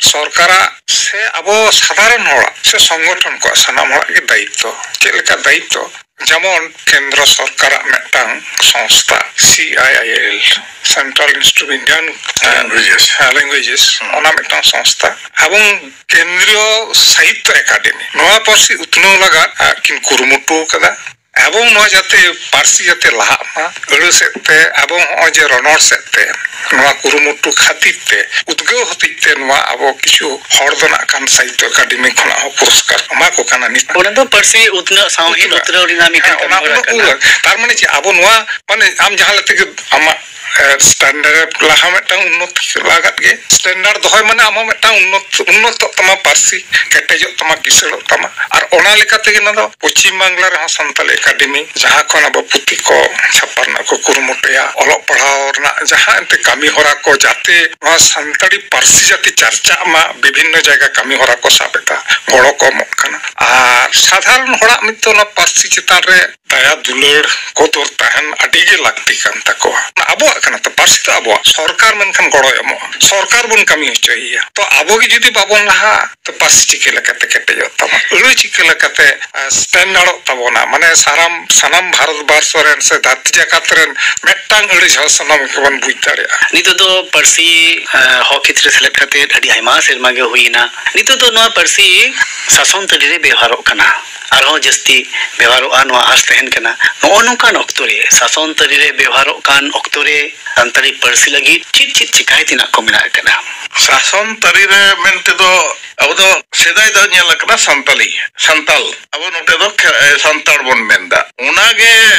ᱥᱚᱨᱠᱟᱨᱟᱜ ᱥᱮ ᱟᱵᱚ ᱥᱟᱫᱷᱟᱨᱚᱱ ᱦᱚᱲᱟᱜ ᱥᱮ ᱥᱚᱝᱜᱚᱴᱷᱚᱱ ᱠᱚᱣᱟᱜ ᱥᱟᱱᱟᱢ ᱦᱚᱲᱟᱜ ᱜᱮ ᱫᱟᱭᱤᱛᱛᱚ᱾ ᱪᱮᱫ ᱞᱮᱠᱟ ᱫᱟᱭᱤᱛᱛᱚ? ᱡᱮᱢᱚᱱ ᱠᱮᱱᱫᱨᱚ ᱥᱚᱨᱠᱟᱨᱟᱜ ᱢᱤᱫᱴᱟᱝ ᱥᱚᱝᱥᱛᱷᱟ, C I I L, Central Institute of Indian, uh, Languages᱾ ᱦᱮᱸ, Languages, ᱦᱩᱸ᱾ ᱚᱱᱟ ᱢᱤᱫᱴᱟᱝ ᱥᱚᱝᱥᱛᱷᱟ᱾ ᱮᱵᱚᱝ ᱠᱮᱱᱫᱨᱤᱭᱚ ᱥᱟᱦᱤᱛᱛᱚ ᱮᱠᱟᱰᱮᱢᱤ, ᱱᱚᱣᱟ ᱯᱟᱹᱨᱥᱤ ᱩᱛᱱᱟᱹᱣ ᱞᱟᱜᱟᱫ ᱟᱨ ᱠᱤᱱ ᱠᱩᱨᱩᱢᱩᱴᱩ ᱟᱠᱟᱫᱟ᱾ ᱮᱵᱚᱝ ᱱᱚᱣᱟ ᱡᱟᱛᱮ ᱯᱟᱹᱨᱥᱤ ᱡᱟᱛᱮ ᱞᱟᱦᱟᱜ ᱢᱟ, ᱟᱹᱲᱟᱹ ᱥᱮᱫ ᱛᱮ, ᱮᱵᱚᱝ ᱱᱚᱜᱼᱚᱭ ᱡᱮ ᱨᱚᱱᱚᱲ ᱥᱮᱫ ᱛᱮ ᱱᱚᱣᱟ ᱠᱩᱨᱩᱢᱩᱴᱩ ᱠᱷᱟᱹᱛᱤᱨ ᱛᱮ, ᱩᱫᱽᱜᱟᱹᱣ ᱦᱚᱛᱮᱡ ᱛᱮ ᱱᱚᱣᱟ ᱟᱵᱚ ᱠᱤᱪᱷᱩ ᱦᱚᱲ ᱫᱚ ᱱᱟᱜ ᱠᱷᱟᱱ ᱥᱟᱦᱤᱛᱛᱚ ᱮᱠᱟᱰᱮᱢᱤ ᱠᱷᱚᱱᱟᱜ ᱦᱚᱸ ᱯᱩᱨᱚᱥᱠᱟᱨ ᱮᱢᱟ ᱠᱚ ᱠᱟᱱᱟ ᱱᱤᱛ᱾ ᱚᱱᱟ ᱫᱚ ᱯᱟᱹᱨᱥᱤ ᱩᱛᱱᱟᱹᱣ, ᱥᱟᱶᱦᱮᱫ ᱩᱛᱱᱟᱹᱣ᱾ ᱩᱛᱱᱟᱹᱣ ᱨᱮᱱᱟᱜ ᱢᱤᱫᱴᱟᱝ ᱦᱮᱸ, ᱚᱱᱟ ᱠᱟᱹᱢᱤ ᱦᱚᱨᱟ ᱩᱱᱟᱹᱜ ᱠᱟᱱᱟ᱾ ᱩᱭᱦᱟᱹᱨ᱾ ᱛᱟᱨ ᱢᱟᱱᱮ ᱪᱮᱫ? ᱟᱵᱚ ᱱᱚᱣᱟ, ᱢᱟᱱᱮ, ᱟᱢ ᱡᱟᱦᱟᱸ ᱞᱮᱠᱟ ᱛᱮᱜᱮ ᱟᱢᱟᱜ, ᱮ, standard ᱞᱟᱦᱟ ᱢᱤᱫᱴᱟᱝ ᱩᱱᱱᱚᱛᱤ ᱞᱟᱜᱟᱫ ᱜᱮ᱾ Standard ᱫᱚᱦᱚᱭ ᱢᱟᱱᱮ ᱟᱢ ᱦᱚᱸ ᱢᱤᱫᱴᱟᱝ ᱩᱱᱱᱚᱛ, ᱩᱱᱱᱚᱛᱚᱜ ᱛᱟᱢᱟ ᱯᱟᱹᱨᱥᱤ, ᱠᱮᱴᱮᱡᱚᱜ ᱛᱟᱢᱟ, ᱠᱤᱥᱟᱹᱬᱚᱜ ᱛᱟᱢᱟ᱾ ᱟᱨ ᱚᱱᱟ ᱞᱮᱠᱟ ᱛᱮᱜᱮ ᱱᱚᱣᱟ ᱫᱚ ᱯᱚᱪᱷᱤᱢ ᱵᱟᱝᱞᱟ ᱨᱮᱦᱚᱸ ᱥᱟᱱᱛᱟᱞᱤ ᱮᱠᱟᱰᱮᱢᱤ, ᱡᱟᱦᱟᱸ ᱠᱷᱚᱱ ᱟᱵᱚ ᱯᱩᱛᱷᱤ ᱠᱚ ᱪᱷᱟᱯᱟ ᱨᱮᱱᱟᱜ ᱠᱚ ᱠᱩᱨᱩᱢᱩᱴᱩᱭᱟ, ᱚᱞᱚᱜ ᱯᱟᱲᱦᱟᱣ ᱨᱮᱱᱟᱜ ᱡᱟᱦᱟᱸ ᱮᱱᱛᱮ ᱠᱟᱹᱢᱤ ᱦᱚᱨᱟ ᱠᱚ, ᱡᱟᱛᱮ ᱱᱚᱣᱟ ᱥᱟᱱᱛᱟᱲᱤ ᱯᱟᱹᱨᱥᱤ ᱡᱟᱛᱮ ᱪᱟᱨᱪᱟᱜ ᱢᱟ, ᱵᱤᱵᱷᱤᱱᱱᱚ ᱡᱟᱭᱜᱟ ᱠᱟᱹᱢᱤ ᱦᱚᱨᱟ ᱠᱚ ᱥᱟᱵ ᱮᱫᱟ, ᱜᱚᱲᱚ ᱠᱚ ᱮᱢᱚᱜ ᱠᱟᱱᱟ᱾ ᱟᱨ ᱥᱟᱫᱷᱟᱨᱚᱱ ᱦᱚᱲᱟᱜ ᱱᱤᱛᱚᱜ ᱚᱱᱟ ᱯᱟᱹᱨᱥᱤ ᱪᱮᱛᱟᱱ ᱨᱮ ᱫᱟᱭᱟ ᱫᱩᱞᱟᱹᱲ ᱠᱚᱫᱚᱨ ᱛᱟᱦᱮᱱ ᱟᱹᱰᱤ ᱜᱮ ᱞᱟᱹᱠᱛᱤ ᱠᱟᱱ ᱛᱟᱠᱚᱣᱟ᱾ ᱟᱵᱚᱣᱟᱜ ᱠᱟᱱᱟ ᱛᱚ, ᱯᱟᱹᱨᱥᱤ ᱫᱚ ᱟᱵᱚᱣᱟᱜ, ᱥᱚᱨᱠᱟᱨ ᱢᱮᱱᱠᱷᱟᱱ ᱜᱚᱲᱚᱭ ᱮᱢᱚᱜᱼᱟ, ᱥᱚᱨᱠᱟᱨ ᱵᱚᱱ ᱠᱟᱹᱢᱤ ᱦᱚᱪᱚᱭᱮᱭᱟ᱾ ᱛᱚ ᱟᱵᱚ ᱜᱮ ᱡᱩᱫᱤ ᱵᱟᱵᱚᱱ ᱞᱟᱦᱟᱜᱼᱟ, ᱛᱚ ᱯᱟᱹᱨᱥᱤ ᱪᱤᱠᱟᱹ ᱞᱮᱠᱟᱛᱮ ᱠᱮᱴᱮᱡᱚᱜ ᱛᱟᱢᱟ, ᱟᱹᱲᱟᱹ ᱪᱤᱠᱟᱹ ᱞᱮᱠᱟᱛᱮ, ᱮ, ᱥᱴᱮᱱᱰᱟᱨᱰᱚᱜ ᱛᱟᱵᱚᱱᱟ, ᱢᱟᱱᱮ ᱥᱟᱱᱟᱢ, ᱥᱟᱱᱟᱢ ᱵᱷᱟᱨᱚᱛ ᱵᱚᱨᱥᱚ ᱨᱮᱱ ᱥᱮ ᱫᱷᱟᱹᱨᱛᱤ ᱡᱟᱠᱟᱛ ᱨᱮᱱ ᱢᱤᱫᱴᱟᱝ ᱟᱹᱲᱟᱹ ᱡᱷᱚ ᱥᱟᱱᱟᱢ ᱜᱮᱵᱚᱱ ᱵᱩᱡᱽ ᱫᱟᱲᱮᱭᱟᱜᱼᱟ᱾ ᱱᱤᱛᱚᱜ ᱫᱚ ᱯᱟᱹᱨᱥᱤ, ᱮ, ᱦᱚᱠ ᱦᱤᱛ ᱨᱮ ᱥᱮᱞᱮᱫ ᱠᱟᱛᱮ ᱟᱹᱰᱤ ᱟᱭᱢᱟ ᱥᱮᱨᱢᱟ ᱜᱮ ᱦᱩᱭᱮᱱᱟ᱾ ᱱᱤᱛᱚᱜ ᱫᱚ ᱱᱚᱣᱟ ᱯᱟᱹᱨᱥᱤ ᱥᱟᱥᱚᱱ ᱛᱟᱹᱨᱤ ᱨᱮ ᱵᱮᱣᱦᱟᱨᱚᱜ ᱠᱟᱱᱟ᱾ ᱟᱨᱦᱚᱸ ᱡᱟᱹᱥᱛᱤ ᱵᱮᱣᱦᱟᱨᱚᱜᱼᱟ, ᱱᱚᱣᱟ ᱟᱸᱥ ᱛᱟᱦᱮᱱ ᱠᱟᱱᱟ᱾ ᱱᱚᱜᱼᱚ ᱱᱚᱝᱠᱟᱱ ᱚᱠᱛᱚ ᱨᱮ, ᱥᱟᱥᱚᱱ ᱛᱟᱹᱨᱤ ᱨᱮ ᱵᱮᱣᱦᱟᱨᱚᱜ ᱠᱟᱱ ᱚᱠᱛᱚ ᱨᱮ ᱥᱟᱱᱛᱟᱲᱤ ᱯᱟᱹᱨᱥᱤ ᱞᱟᱹᱜᱤᱫ ᱪᱮᱫ ᱪᱮᱫ ᱪᱮᱠᱟᱭ ᱛᱮᱱᱟᱜ ᱠᱚ ᱢᱮᱱᱟᱜ ᱟᱠᱟᱫᱟ? ᱥᱟᱥᱚᱱ ᱛᱟᱹᱨᱤ ᱨᱮ ᱢᱮᱱ ᱛᱮᱫᱚ ᱟᱵᱚ ᱫᱚ ᱥᱮᱫᱟᱭ ᱫᱚ ᱧᱮᱞ ᱟᱠᱟᱱᱟ ᱥᱟᱱᱛᱟᱞᱤ, ᱥᱟᱱᱛᱟᱞ, ᱟᱵᱚ ᱱᱚᱛᱮ ᱫᱚ ᱠᱷᱮ-, ᱮ, ᱥᱟᱱᱛᱟᱲ ᱵᱚᱱ ᱢᱮᱱᱫᱟ᱾ ᱚᱱᱟᱜᱮ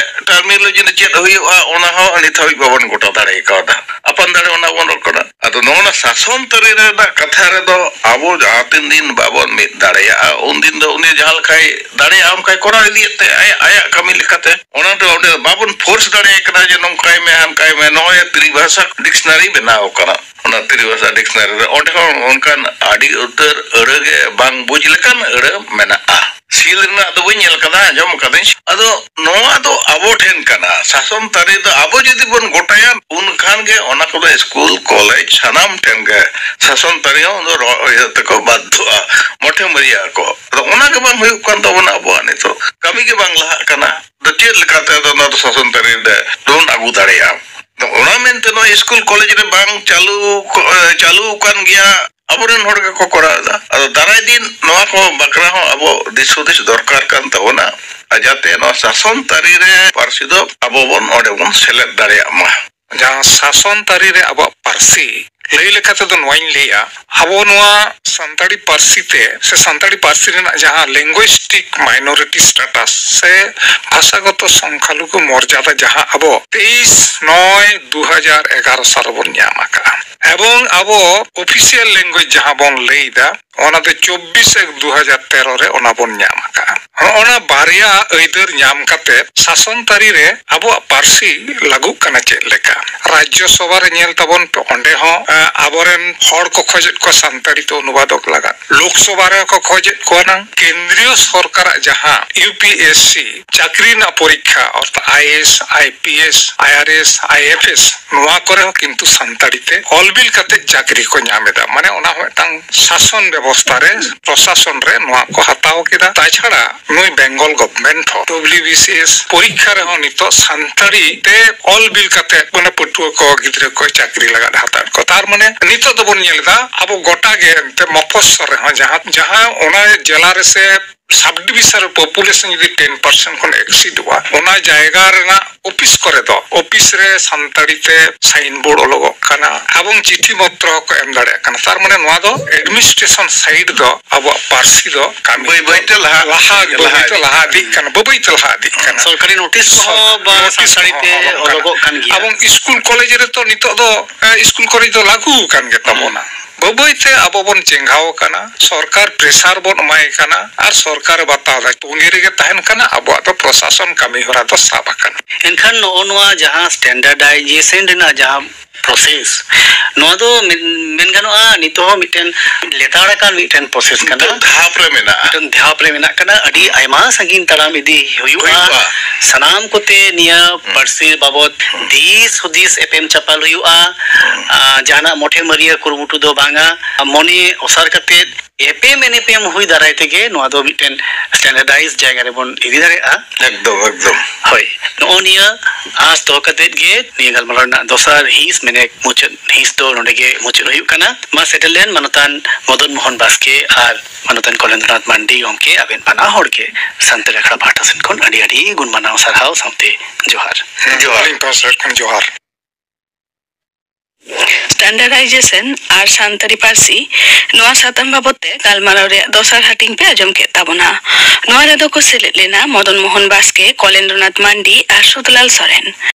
terminology ᱨᱮ ᱪᱮᱫ ᱦᱩᱭᱩᱜᱼᱟ, ᱚᱱᱟ ᱦᱚᱸ ᱱᱤᱛ ᱦᱟᱹᱵᱤᱡ ᱵᱟᱵᱚᱱ ᱜᱚᱴᱟ ᱫᱟᱲᱮ ᱠᱟᱣᱫᱟ᱾ ᱟᱯᱟᱱ ᱫᱟᱲᱮ ᱚᱱᱟ ᱵᱚᱱ ᱨᱚᱲ ᱠᱟᱱᱟ᱾ ᱟᱫᱚ ᱱᱚᱜᱼᱚ ᱱᱟ ᱥᱟᱥᱚᱱ ᱛᱟᱹᱨᱤ ᱨᱮᱱᱟᱜ ᱠᱟᱛᱷᱟ ᱨᱮᱫᱚ ᱟᱵᱚ ᱡᱟᱦᱟᱸ ᱛᱤᱱ ᱫᱤᱱ ᱵᱟᱵᱚᱱ ᱢᱤᱫ ᱫᱟᱲᱮᱭᱟᱜᱼᱟ, ᱩᱱᱫᱤᱱ ᱫᱚ ᱩᱱᱤ ᱡᱟᱦᱟᱸ ᱞᱮᱠᱟᱭ ᱫᱟᱲᱮᱭᱟᱜᱼᱟ, ᱚᱱᱠᱟᱭ ᱠᱚᱨᱟᱣ ᱤᱫᱤᱭᱮᱫ ᱛᱮ ᱟᱭᱟᱜ, ᱟᱭᱟᱜ ᱠᱟᱹᱢᱤ ᱞᱮᱠᱟᱛᱮ᱾ ᱚᱱᱟ ᱫᱚ ᱚᱸᱰᱮ ᱵᱟᱵᱚᱱ force ᱫᱟᱲᱮᱭᱟᱭ ᱠᱟᱱᱟ ᱡᱮ ᱱᱚᱝᱠᱟᱭ ᱢᱮ, ᱦᱟᱱᱠᱟᱭ ᱢᱮ᱾ ᱱᱚᱜᱼᱚᱭ ᱛᱨᱤᱵᱷᱟᱥᱟ dictionary ᱵᱮᱱᱟᱣ ᱠᱟᱱᱟ᱾ ᱚᱱᱟ ᱛᱨᱤᱵᱷᱟᱥᱟ dictionary ᱨᱮ ᱚᱸᱰᱮ ᱦᱚᱸ ᱚᱱᱠᱟᱱ ᱟᱹᱰᱤ ᱩᱛᱟᱹᱨ ᱟᱹᱲᱟᱹ ᱜᱮ ᱵᱟᱝ ᱵᱩᱡᱽ ᱞᱮᱠᱟᱱ ᱟᱹᱲᱟᱹ ᱢᱮᱱᱟᱜᱼᱟ᱾ ᱥᱤᱞ ᱨᱮᱱᱟᱜ ᱫᱚ ᱵᱟᱹᱧ ᱧᱮᱞ ᱠᱟᱫᱟ, ᱟᱸᱡᱚᱢ ᱠᱟᱹᱫᱟᱹᱧ᱾ ᱟᱫᱚ ᱱᱚᱣᱟ ᱫᱚ ᱟᱵᱚ ᱴᱷᱮᱱ ᱠᱟᱱᱟ, ᱥᱟᱥᱚᱱ ᱛᱟᱹᱨᱤ ᱫᱚ ᱟᱵᱚ ᱡᱩᱫᱤ ᱵᱚᱱ ᱜᱚᱴᱟᱭᱟ, ᱩᱱᱠᱷᱟᱱ ᱜᱮ ᱚᱱᱟ ᱠᱚᱫᱚ ᱥᱠᱩᱞ, ᱠᱚᱞᱮᱡᱽ, ᱥᱟᱱᱟᱢ ᱴᱷᱮᱱ ᱜᱮ ᱥᱟᱥᱚᱱ ᱛᱟᱹᱨᱤ ᱦᱚᱸ ᱩᱱᱫᱚ ᱨᱚ-, ᱤᱭᱟᱹ ᱛᱮᱠᱚ ᱵᱟᱫᱽᱫᱷᱚᱜᱼᱟ, ᱢᱚᱴᱷᱮ ᱢᱟᱹᱨᱤᱭᱟᱜ ᱟᱠᱚ᱾ ᱟᱫᱚ ᱚᱱᱟ ᱜᱮ ᱵᱟᱝ ᱦᱩᱭᱩᱜ ᱠᱟᱱ ᱛᱟᱵᱚᱱᱟ, ᱟᱵᱚᱣᱟᱜ ᱱᱤᱛᱚᱜ ᱠᱟᱹᱢᱤ ᱜᱮ ᱵᱟᱝ ᱞᱟᱦᱟᱜ ᱠᱟᱱᱟ᱾ ᱟᱫᱚ ᱪᱮᱫ ᱞᱮᱠᱟᱛᱮ ᱟᱫᱚ ᱚᱱᱟ ᱫᱚ ᱥᱟᱥᱚᱱ ᱛᱟᱹᱨᱤ ᱨᱮ ᱵᱚᱱ ᱟᱹᱜᱩ ᱫᱟᱲᱮᱭᱟᱜᱼᱟ? ᱟᱫᱚ ᱚᱱᱟ ᱢᱮᱱᱛᱮ ᱱᱚᱣᱟ ᱥᱠᱩᱞ, ᱠᱚᱞᱮᱡᱽ ᱨᱮ ᱵᱟᱝ ᱪᱟᱹᱞᱩ ᱠᱚ-, ᱮ, ᱪᱟᱹᱞᱩ ᱟᱠᱟᱱ ᱜᱮᱭᱟ, ᱟᱵᱚᱨᱮᱱ ᱦᱚᱲ ᱜᱮᱠᱚ ᱠᱚᱨᱟᱣ ᱮᱫᱟ᱾ ᱟᱫᱚ ᱫᱟᱨᱟᱭ ᱫᱤᱱ ᱱᱚᱣᱟ ᱠᱚ ᱵᱟᱠᱷᱨᱟ ᱦᱚᱸ ᱟᱵᱚ ᱫᱤᱥ ᱦᱩᱫᱤᱥ ᱫᱚᱨᱠᱟᱨ ᱠᱟᱱ ᱛᱟᱵᱚᱱᱟ, ᱟᱨ ᱡᱟᱛᱮ ᱱᱚᱣᱟ ᱥᱟᱥᱚᱱ ᱛᱟᱹᱨᱤ ᱨᱮ ᱯᱟᱹᱨᱥᱤ ᱫᱚ ᱟᱵᱚ ᱵᱚᱱ ᱚᱸᱰᱮ ᱵᱚᱱ ᱥᱮᱞᱮᱫ ᱫᱟᱲᱮᱭᱟᱜ ᱢᱟ᱾ ᱡᱟᱦᱟᱸ ᱥᱟᱥᱚᱱ ᱛᱟᱹᱨᱤ ᱨᱮ ᱟᱵᱚᱣᱟᱜ ᱯᱟᱹᱨᱥᱤ ᱞᱟᱹᱭ ᱞᱮᱠᱟ ᱛᱮᱫᱚ ᱱᱚᱣᱟᱧ ᱞᱟᱹᱭᱟ, ᱟᱵᱚ ᱱᱚᱣᱟ ᱥᱟᱱᱛᱟᱲᱤ ᱯᱟᱹᱨᱥᱤ ᱛᱮ ᱥᱮ ᱥᱟᱱᱛᱟᱲᱤ ᱯᱟᱹᱨᱥᱤ ᱨᱮᱱᱟᱜ ᱡᱟᱦᱟᱸ linguistic minority status ᱥᱮ ᱵᱷᱟᱥᱟᱜᱚᱛᱚ ᱥᱚᱝᱠᱷᱟᱞᱩᱜᱩ ᱢᱚᱨᱡᱟᱫᱟ ᱡᱟᱦᱟᱸ ᱟᱵᱚ ᱛᱮᱭᱤᱥ ᱱᱚᱭ ᱫᱩ ᱦᱟᱡᱟᱨ ᱮᱜᱟᱨᱚ ᱥᱟᱞ ᱨᱮᱵᱚᱱ ᱧᱟᱢ ᱟᱠᱟᱫᱼᱟ, ᱮᱵᱚᱝ ᱟᱵᱚ official language ᱡᱟᱦᱟᱸ ᱵᱚᱱ ᱞᱟᱹᱭ ᱮᱫᱟ, ᱚᱱᱟ ᱫᱚ ᱪᱚᱵᱵᱤᱥ ᱮᱠ ᱫᱩ ᱦᱟᱡᱟᱨ ᱛᱮᱨᱚ ᱨᱮ ᱚᱱᱟ ᱵᱚᱱ ᱧᱟᱢ ᱟᱠᱟᱫᱼᱟ᱾ ᱦᱚᱸ, ᱚᱱᱟ ᱵᱟᱨᱭᱟ ᱟᱹᱭᱫᱟᱹᱨ ᱧᱟᱢ ᱠᱟᱛᱮ ᱥᱟᱥᱚᱱ ᱛᱟᱹᱨᱤ ᱨᱮ ᱟᱵᱚᱣᱟᱜ ᱯᱟᱹᱨᱥᱤ ᱞᱟᱹᱜᱩᱜ ᱠᱟᱱᱟ ᱪᱮᱫ ᱞᱮᱠᱟ? ᱨᱟᱡᱽᱡᱚ ᱥᱚᱵᱷᱟ ᱨᱮ ᱧᱮᱞ ᱛᱟᱵᱚᱱ ᱯᱮ, ᱚᱸᱰᱮ ᱦᱚᱸ, ᱮ, ᱟᱵᱚᱨᱮᱱ ᱦᱚᱲ ᱠᱚ ᱠᱷᱚᱡᱮᱫ ᱠᱚᱣᱟ ᱥᱟᱱᱛᱟᱲᱤ ᱛᱮ ᱚᱱᱩᱵᱟᱫᱚᱜ ᱞᱟᱜᱟᱫ᱾ ᱞᱳᱠ ᱥᱚᱵᱷᱟ ᱨᱮᱦᱚᱸ ᱠᱚ ᱠᱷᱚᱡᱮᱫ ᱠᱚᱣᱟ ᱱᱟᱝ᱾ ᱠᱮᱱᱫᱨᱤᱭᱚ ᱥᱚᱨᱠᱟᱨᱟᱜ ᱡᱟᱦᱟᱸ U P S C ᱪᱟᱹᱠᱨᱤ ᱨᱮᱱᱟᱜ ᱯᱚᱨᱤᱠᱠᱷᱟ, ᱚᱨᱛᱷᱟᱛ I A S, I P S, I R S, I F S, ᱱᱚᱣᱟ ᱠᱚᱨᱮ ᱦᱚᱸ ᱠᱤᱱᱛᱩ ᱥᱟᱱᱛᱟᱲᱤ ᱛᱮ ᱚᱞ ᱵᱤᱞ ᱠᱟᱛᱮ ᱪᱟᱹᱠᱨᱤ ᱠᱚ ᱧᱟᱢ ᱮᱫᱟ᱾ ᱢᱟᱱᱮ ᱚᱱᱟ ᱦᱚᱸ ᱢᱤᱫᱴᱟᱝ ᱥᱟᱥᱚᱱ ᱵᱮᱵᱚᱥᱛᱷᱟ ᱨᱮ, ᱯᱨᱚᱥᱟᱥᱚᱱ ᱨᱮ ᱱᱚᱣᱟ ᱠᱚ ᱦᱟᱛᱟᱣ ᱠᱮᱫᱟ᱾ ᱛᱟᱪᱷᱟᱲᱟ ᱱᱩᱭ ᱵᱮᱝᱜᱚᱞ ᱜᱚᱵᱷᱢᱮᱱᱴ ᱦᱚᱸ W B C S ᱯᱚᱨᱤᱠᱠᱷᱟ ᱨᱮᱦᱚᱸ ᱱᱤᱛᱚᱜ ᱥᱟᱱᱛᱟᱲᱤ ᱛᱮ ᱚᱞ ᱵᱤᱞ ᱠᱟᱛᱮ ᱢᱟᱱᱮ ᱯᱟᱹᱴᱷᱩᱣᱟᱹ ᱠᱚ, ᱜᱤᱫᱽᱨᱟᱹ ᱠᱚ ᱪᱟᱹᱠᱨᱤ ᱞᱟᱜᱟᱫ ᱦᱟᱛᱟᱣᱮᱫ ᱠᱚ᱾ ᱛᱟᱨ ᱢᱟᱱᱮ ᱱᱤᱛᱚᱜ ᱫᱚᱵᱚᱱ ᱧᱮᱞ ᱮᱫᱟ ᱟᱵᱚ ᱜᱚᱴᱟ ᱜᱮ ᱮᱱᱛᱮ ᱢᱚᱯᱷᱚᱥᱚᱞ ᱨᱮᱦᱚᱸ ᱡᱟᱦᱟᱸ, ᱡᱟᱦᱟᱸ ᱚᱱᱟ ᱡᱮᱞᱟ ᱨᱮᱥᱮ subdivision ᱨᱮ population ᱡᱩᱫᱤ ten percent ᱠᱷᱚᱱ exceedᱚᱜᱼᱟ, ᱚᱱᱟ ᱡᱟᱭᱜᱟ ᱨᱮᱱᱟᱜ ᱚᱯᱷᱤᱥ ᱠᱚᱨᱮ ᱫᱚ, ᱚᱯᱷᱤᱥ ᱨᱮ ᱥᱟᱱᱛᱟᱲᱤ ᱛᱮ sign board ᱚᱞᱚᱜᱚᱜ ᱠᱟᱱᱟ, ᱮᱵᱚᱝ ᱪᱤᱴᱷᱤ ᱯᱚᱛᱨᱚ ᱦᱚᱸᱠᱚ ᱮᱢ ᱫᱟᱲᱮᱭᱟᱜ ᱠᱟᱱᱟ᱾ ᱛᱟᱨ ᱢᱟᱱᱮ ᱱᱚᱣᱟ ᱫᱚ administration side ᱫᱚ ᱟᱵᱚᱣᱟᱜ ᱯᱟᱹᱨᱥᱤ ᱫᱚ ᱠᱟᱹᱢᱤ ᱵᱟᱹᱭ ᱵᱟᱹᱭ ᱛᱮ ᱞᱟᱦᱟ ᱞᱟᱦᱟ ᱤᱫᱤᱜ ᱵᱟᱹᱭ ᱵᱟᱹᱭ ᱛᱮ ᱠᱟᱱᱟ᱾ ᱞᱟᱦᱟ ᱤᱫᱤᱜ ᱠᱟᱱᱟ, ᱵᱟᱹᱭ ᱵᱟᱹᱭ ᱛᱮ ᱞᱟᱦᱟ ᱤᱫᱤᱜ ᱠᱟᱱᱟ᱾ ᱥᱚᱨᱠᱟᱨᱤ ᱱᱳᱴᱤᱥ ᱠᱚᱦᱚᱸ ᱵᱟ ᱱᱳᱴᱤᱥ ᱥᱟᱱᱛᱟᱲᱤ ᱠᱚᱦᱚᱸ ᱛᱮ ᱚᱞᱚᱜᱚᱜ ᱠᱟᱱᱟ᱾ ᱚᱞᱚᱜᱚᱜ ᱠᱟᱱ ᱜᱮᱭᱟ᱾ ᱮᱵᱚᱝ ᱤᱥᱠᱩᱞ ᱠᱚᱞᱮᱡᱽ ᱨᱮᱛᱚ ᱱᱤᱛᱚᱜ ᱫᱚ, ᱮ, ᱤᱥᱠᱩᱞ ᱠᱚᱞᱮᱡᱽ ᱫᱚ ᱞᱟᱹᱜᱩ ᱟᱠᱟᱱ ᱜᱮ ᱛᱟᱵᱚᱱᱟ᱾ ᱦᱩᱸ᱾ ᱵᱟᱹᱭ ᱵᱟᱹᱭ ᱛᱮ ᱟᱵᱚ ᱵᱚᱱ ᱪᱮᱸᱜᱷᱟᱣ ᱟᱠᱟᱱᱟ, ᱥᱚᱨᱠᱟᱨ pressure ᱵᱚᱱ ᱮᱢᱟᱭ ᱠᱟᱱᱟ ᱟᱨ ᱥᱚᱨᱠᱟᱨ ᱮ ᱵᱟᱛᱟᱣ ᱮᱫᱟ᱾ ᱛᱚᱸᱜᱮ ᱨᱮᱜᱮ ᱛᱟᱦᱮᱱ ᱠᱟᱱᱟ, ᱟᱵᱚᱣᱟᱜ ᱫᱚ ᱯᱨᱚᱥᱟᱥᱚᱱ ᱠᱟᱹᱢᱤ ᱦᱚᱨᱟ ᱫᱚ ᱥᱟᱵ ᱟᱠᱟᱱᱟ᱾ ᱮᱱᱠᱷᱟᱱ ᱱᱚᱜᱼᱚ ᱱᱚᱣᱟ ᱡᱟᱦᱟᱸ standardization ᱨᱮᱱᱟᱜ ᱡᱟᱦᱟᱸ process, ᱱᱚᱣᱟ ᱫᱚ ᱢᱮᱱ, ᱢᱮᱱ ᱜᱟᱱᱚᱜᱼᱟ, ᱱᱤᱛᱚᱜ ᱦᱚᱸ ᱢᱤᱫᱴᱮᱱ ᱞᱮᱛᱟᱲ ᱟᱠᱟᱱ ᱢᱤᱫᱴᱮᱱ process ᱠᱟᱱᱟ᱾ ᱢᱤᱫᱴᱮᱱ ᱫᱷᱟᱯ ᱨᱮ ᱢᱮᱱᱟᱜᱼᱟ᱾ ᱢᱤᱫᱴᱮᱱ ᱫᱷᱟᱯ ᱨᱮ ᱢᱮᱱᱟᱜ ᱠᱟᱱᱟ᱾ ᱟᱹᱰᱤ ᱟᱭᱢᱟ ᱥᱟᱺᱜᱤᱧ ᱛᱟᱲᱟᱢ ᱤᱫᱤ ᱦᱩᱭᱩᱜᱼᱟ᱾ ᱦᱩᱭᱩᱜᱼᱟ᱾ ᱥᱟᱱᱟᱢ ᱠᱚᱛᱮ ᱱᱤᱭᱟᱹ ᱦᱩᱸ᱾ ᱯᱟᱹᱨᱥᱤ ᱵᱟᱵᱚᱫ ᱦᱩᱸ᱾ ᱫᱤᱥ ᱦᱩᱫᱤᱥ ᱮᱯᱮᱢ ᱪᱟᱯᱟᱞ ᱦᱩᱭᱩᱜᱼᱟ᱾ ᱦᱩᱸ᱾ ᱟᱨ ᱡᱟᱦᱟᱱᱟᱜ ᱢᱚᱴᱷᱮ ᱢᱟᱹᱨᱤᱭᱟᱹ ᱠᱩᱨᱩᱢᱩᱴᱩ ᱫᱚ ᱵᱟᱝᱟ᱾ ᱢᱚᱱᱮ ᱚᱥᱟᱨ ᱠᱟᱛᱮ ᱮᱯᱮᱢ ᱮᱱᱮᱯᱮᱢ ᱦᱩᱭ ᱫᱟᱨᱟᱭ ᱛᱮᱜᱮ ᱱᱚᱣᱟ ᱫᱚ ᱢᱤᱫᱴᱮᱱ standardize ᱡᱟᱭᱜᱟ ᱨᱮᱵᱚᱱ ᱤᱫᱤ ᱫᱟᱲᱮᱭᱟᱜᱼᱟ᱾ ᱮᱠᱫᱚᱢ, ᱮᱠᱫᱚᱢ᱾ ᱦᱳᱭ, ᱱᱚᱜᱼᱚ ᱱᱤᱭᱟᱹ ᱟᱸᱥ ᱫᱚᱦᱚ ᱠᱟᱛᱮᱫ ᱜᱮ ᱱᱤᱭᱟᱹ ᱜᱟᱞᱢᱟᱨᱟᱣ ᱨᱮᱱᱟᱜ ᱫᱚᱥᱟᱨ ᱦᱤᱸᱥ, ᱢᱮᱱᱮ ᱢᱩᱪᱟᱹᱫ ᱦᱤᱸᱥ ᱫᱚ ᱱᱚᱰᱮ ᱜᱮ ᱢᱩᱪᱟᱹᱫ ᱦᱩᱭᱩᱜ ᱠᱟᱱᱟ᱾ ᱢᱟ ᱥᱮᱴᱮᱨ ᱞᱮᱱ ᱢᱟᱱᱚᱛᱟᱱ ᱢᱚᱫᱚᱱ ᱢᱳᱦᱚᱱ ᱵᱟᱥᱠᱮ ᱟᱨ ᱢᱟᱱᱚᱛᱟᱱ ᱠᱚᱞᱮᱱᱫᱨᱚᱱᱟᱛᱷ ᱢᱟᱱᱰᱤ ᱜᱚᱢᱠᱮ, ᱟᱵᱮᱱ ᱵᱟᱱᱟ ᱦᱚᱲ ᱜᱮ ᱥᱟᱱᱛᱟᱲᱤ ᱟᱠᱷᱲᱟ ᱯᱟᱦᱴᱟ ᱥᱮᱱ ᱠᱷᱚᱱ ᱟᱹᱰᱤ ᱟᱹᱰᱤ ᱜᱩᱱ ᱢᱟᱱᱟᱣ ᱥᱟᱨᱦᱟᱣ ᱥᱟᱶᱛᱮ ᱡᱚᱦᱟᱨ᱾ ᱡᱚᱦᱟᱨ᱾ ᱟᱹᱞᱤᱧ ᱯᱟᱦᱴᱟ ᱥᱮᱫ ᱠᱷᱚᱱ ᱡᱚᱦᱟᱨ᱾ Standardization ᱟᱨ ᱥᱟᱱᱛᱟᱲᱤ ᱯᱟᱹᱨᱥᱤ, ᱱᱚᱣᱟ ᱥᱟᱛᱟᱢ ᱵᱟᱵᱚᱫ ᱛᱮ ᱜᱟᱞᱢᱟᱨᱟᱣ ᱨᱮᱭᱟᱜ ᱫᱚᱥᱟᱨ ᱦᱟᱹᱴᱤᱧ ᱯᱮ ᱟᱸᱡᱚᱢ ᱠᱮᱫ ᱛᱟᱵᱚᱱᱟ᱾ ᱱᱚᱣᱟ ᱨᱮᱫᱚ ᱠᱚ ᱥᱮᱞᱮᱫ ᱞᱮᱱᱟ ᱢᱚᱫᱚᱱ ᱢᱳᱦᱚᱱ ᱵᱟᱥᱠᱮ, ᱠᱚᱞᱮᱱᱫᱨᱚᱱᱟᱛᱷ ᱢᱟᱱᱰᱤ ᱟᱨ ᱥᱩᱫᱷᱞᱟᱞ ᱥᱚᱨᱮᱱ᱾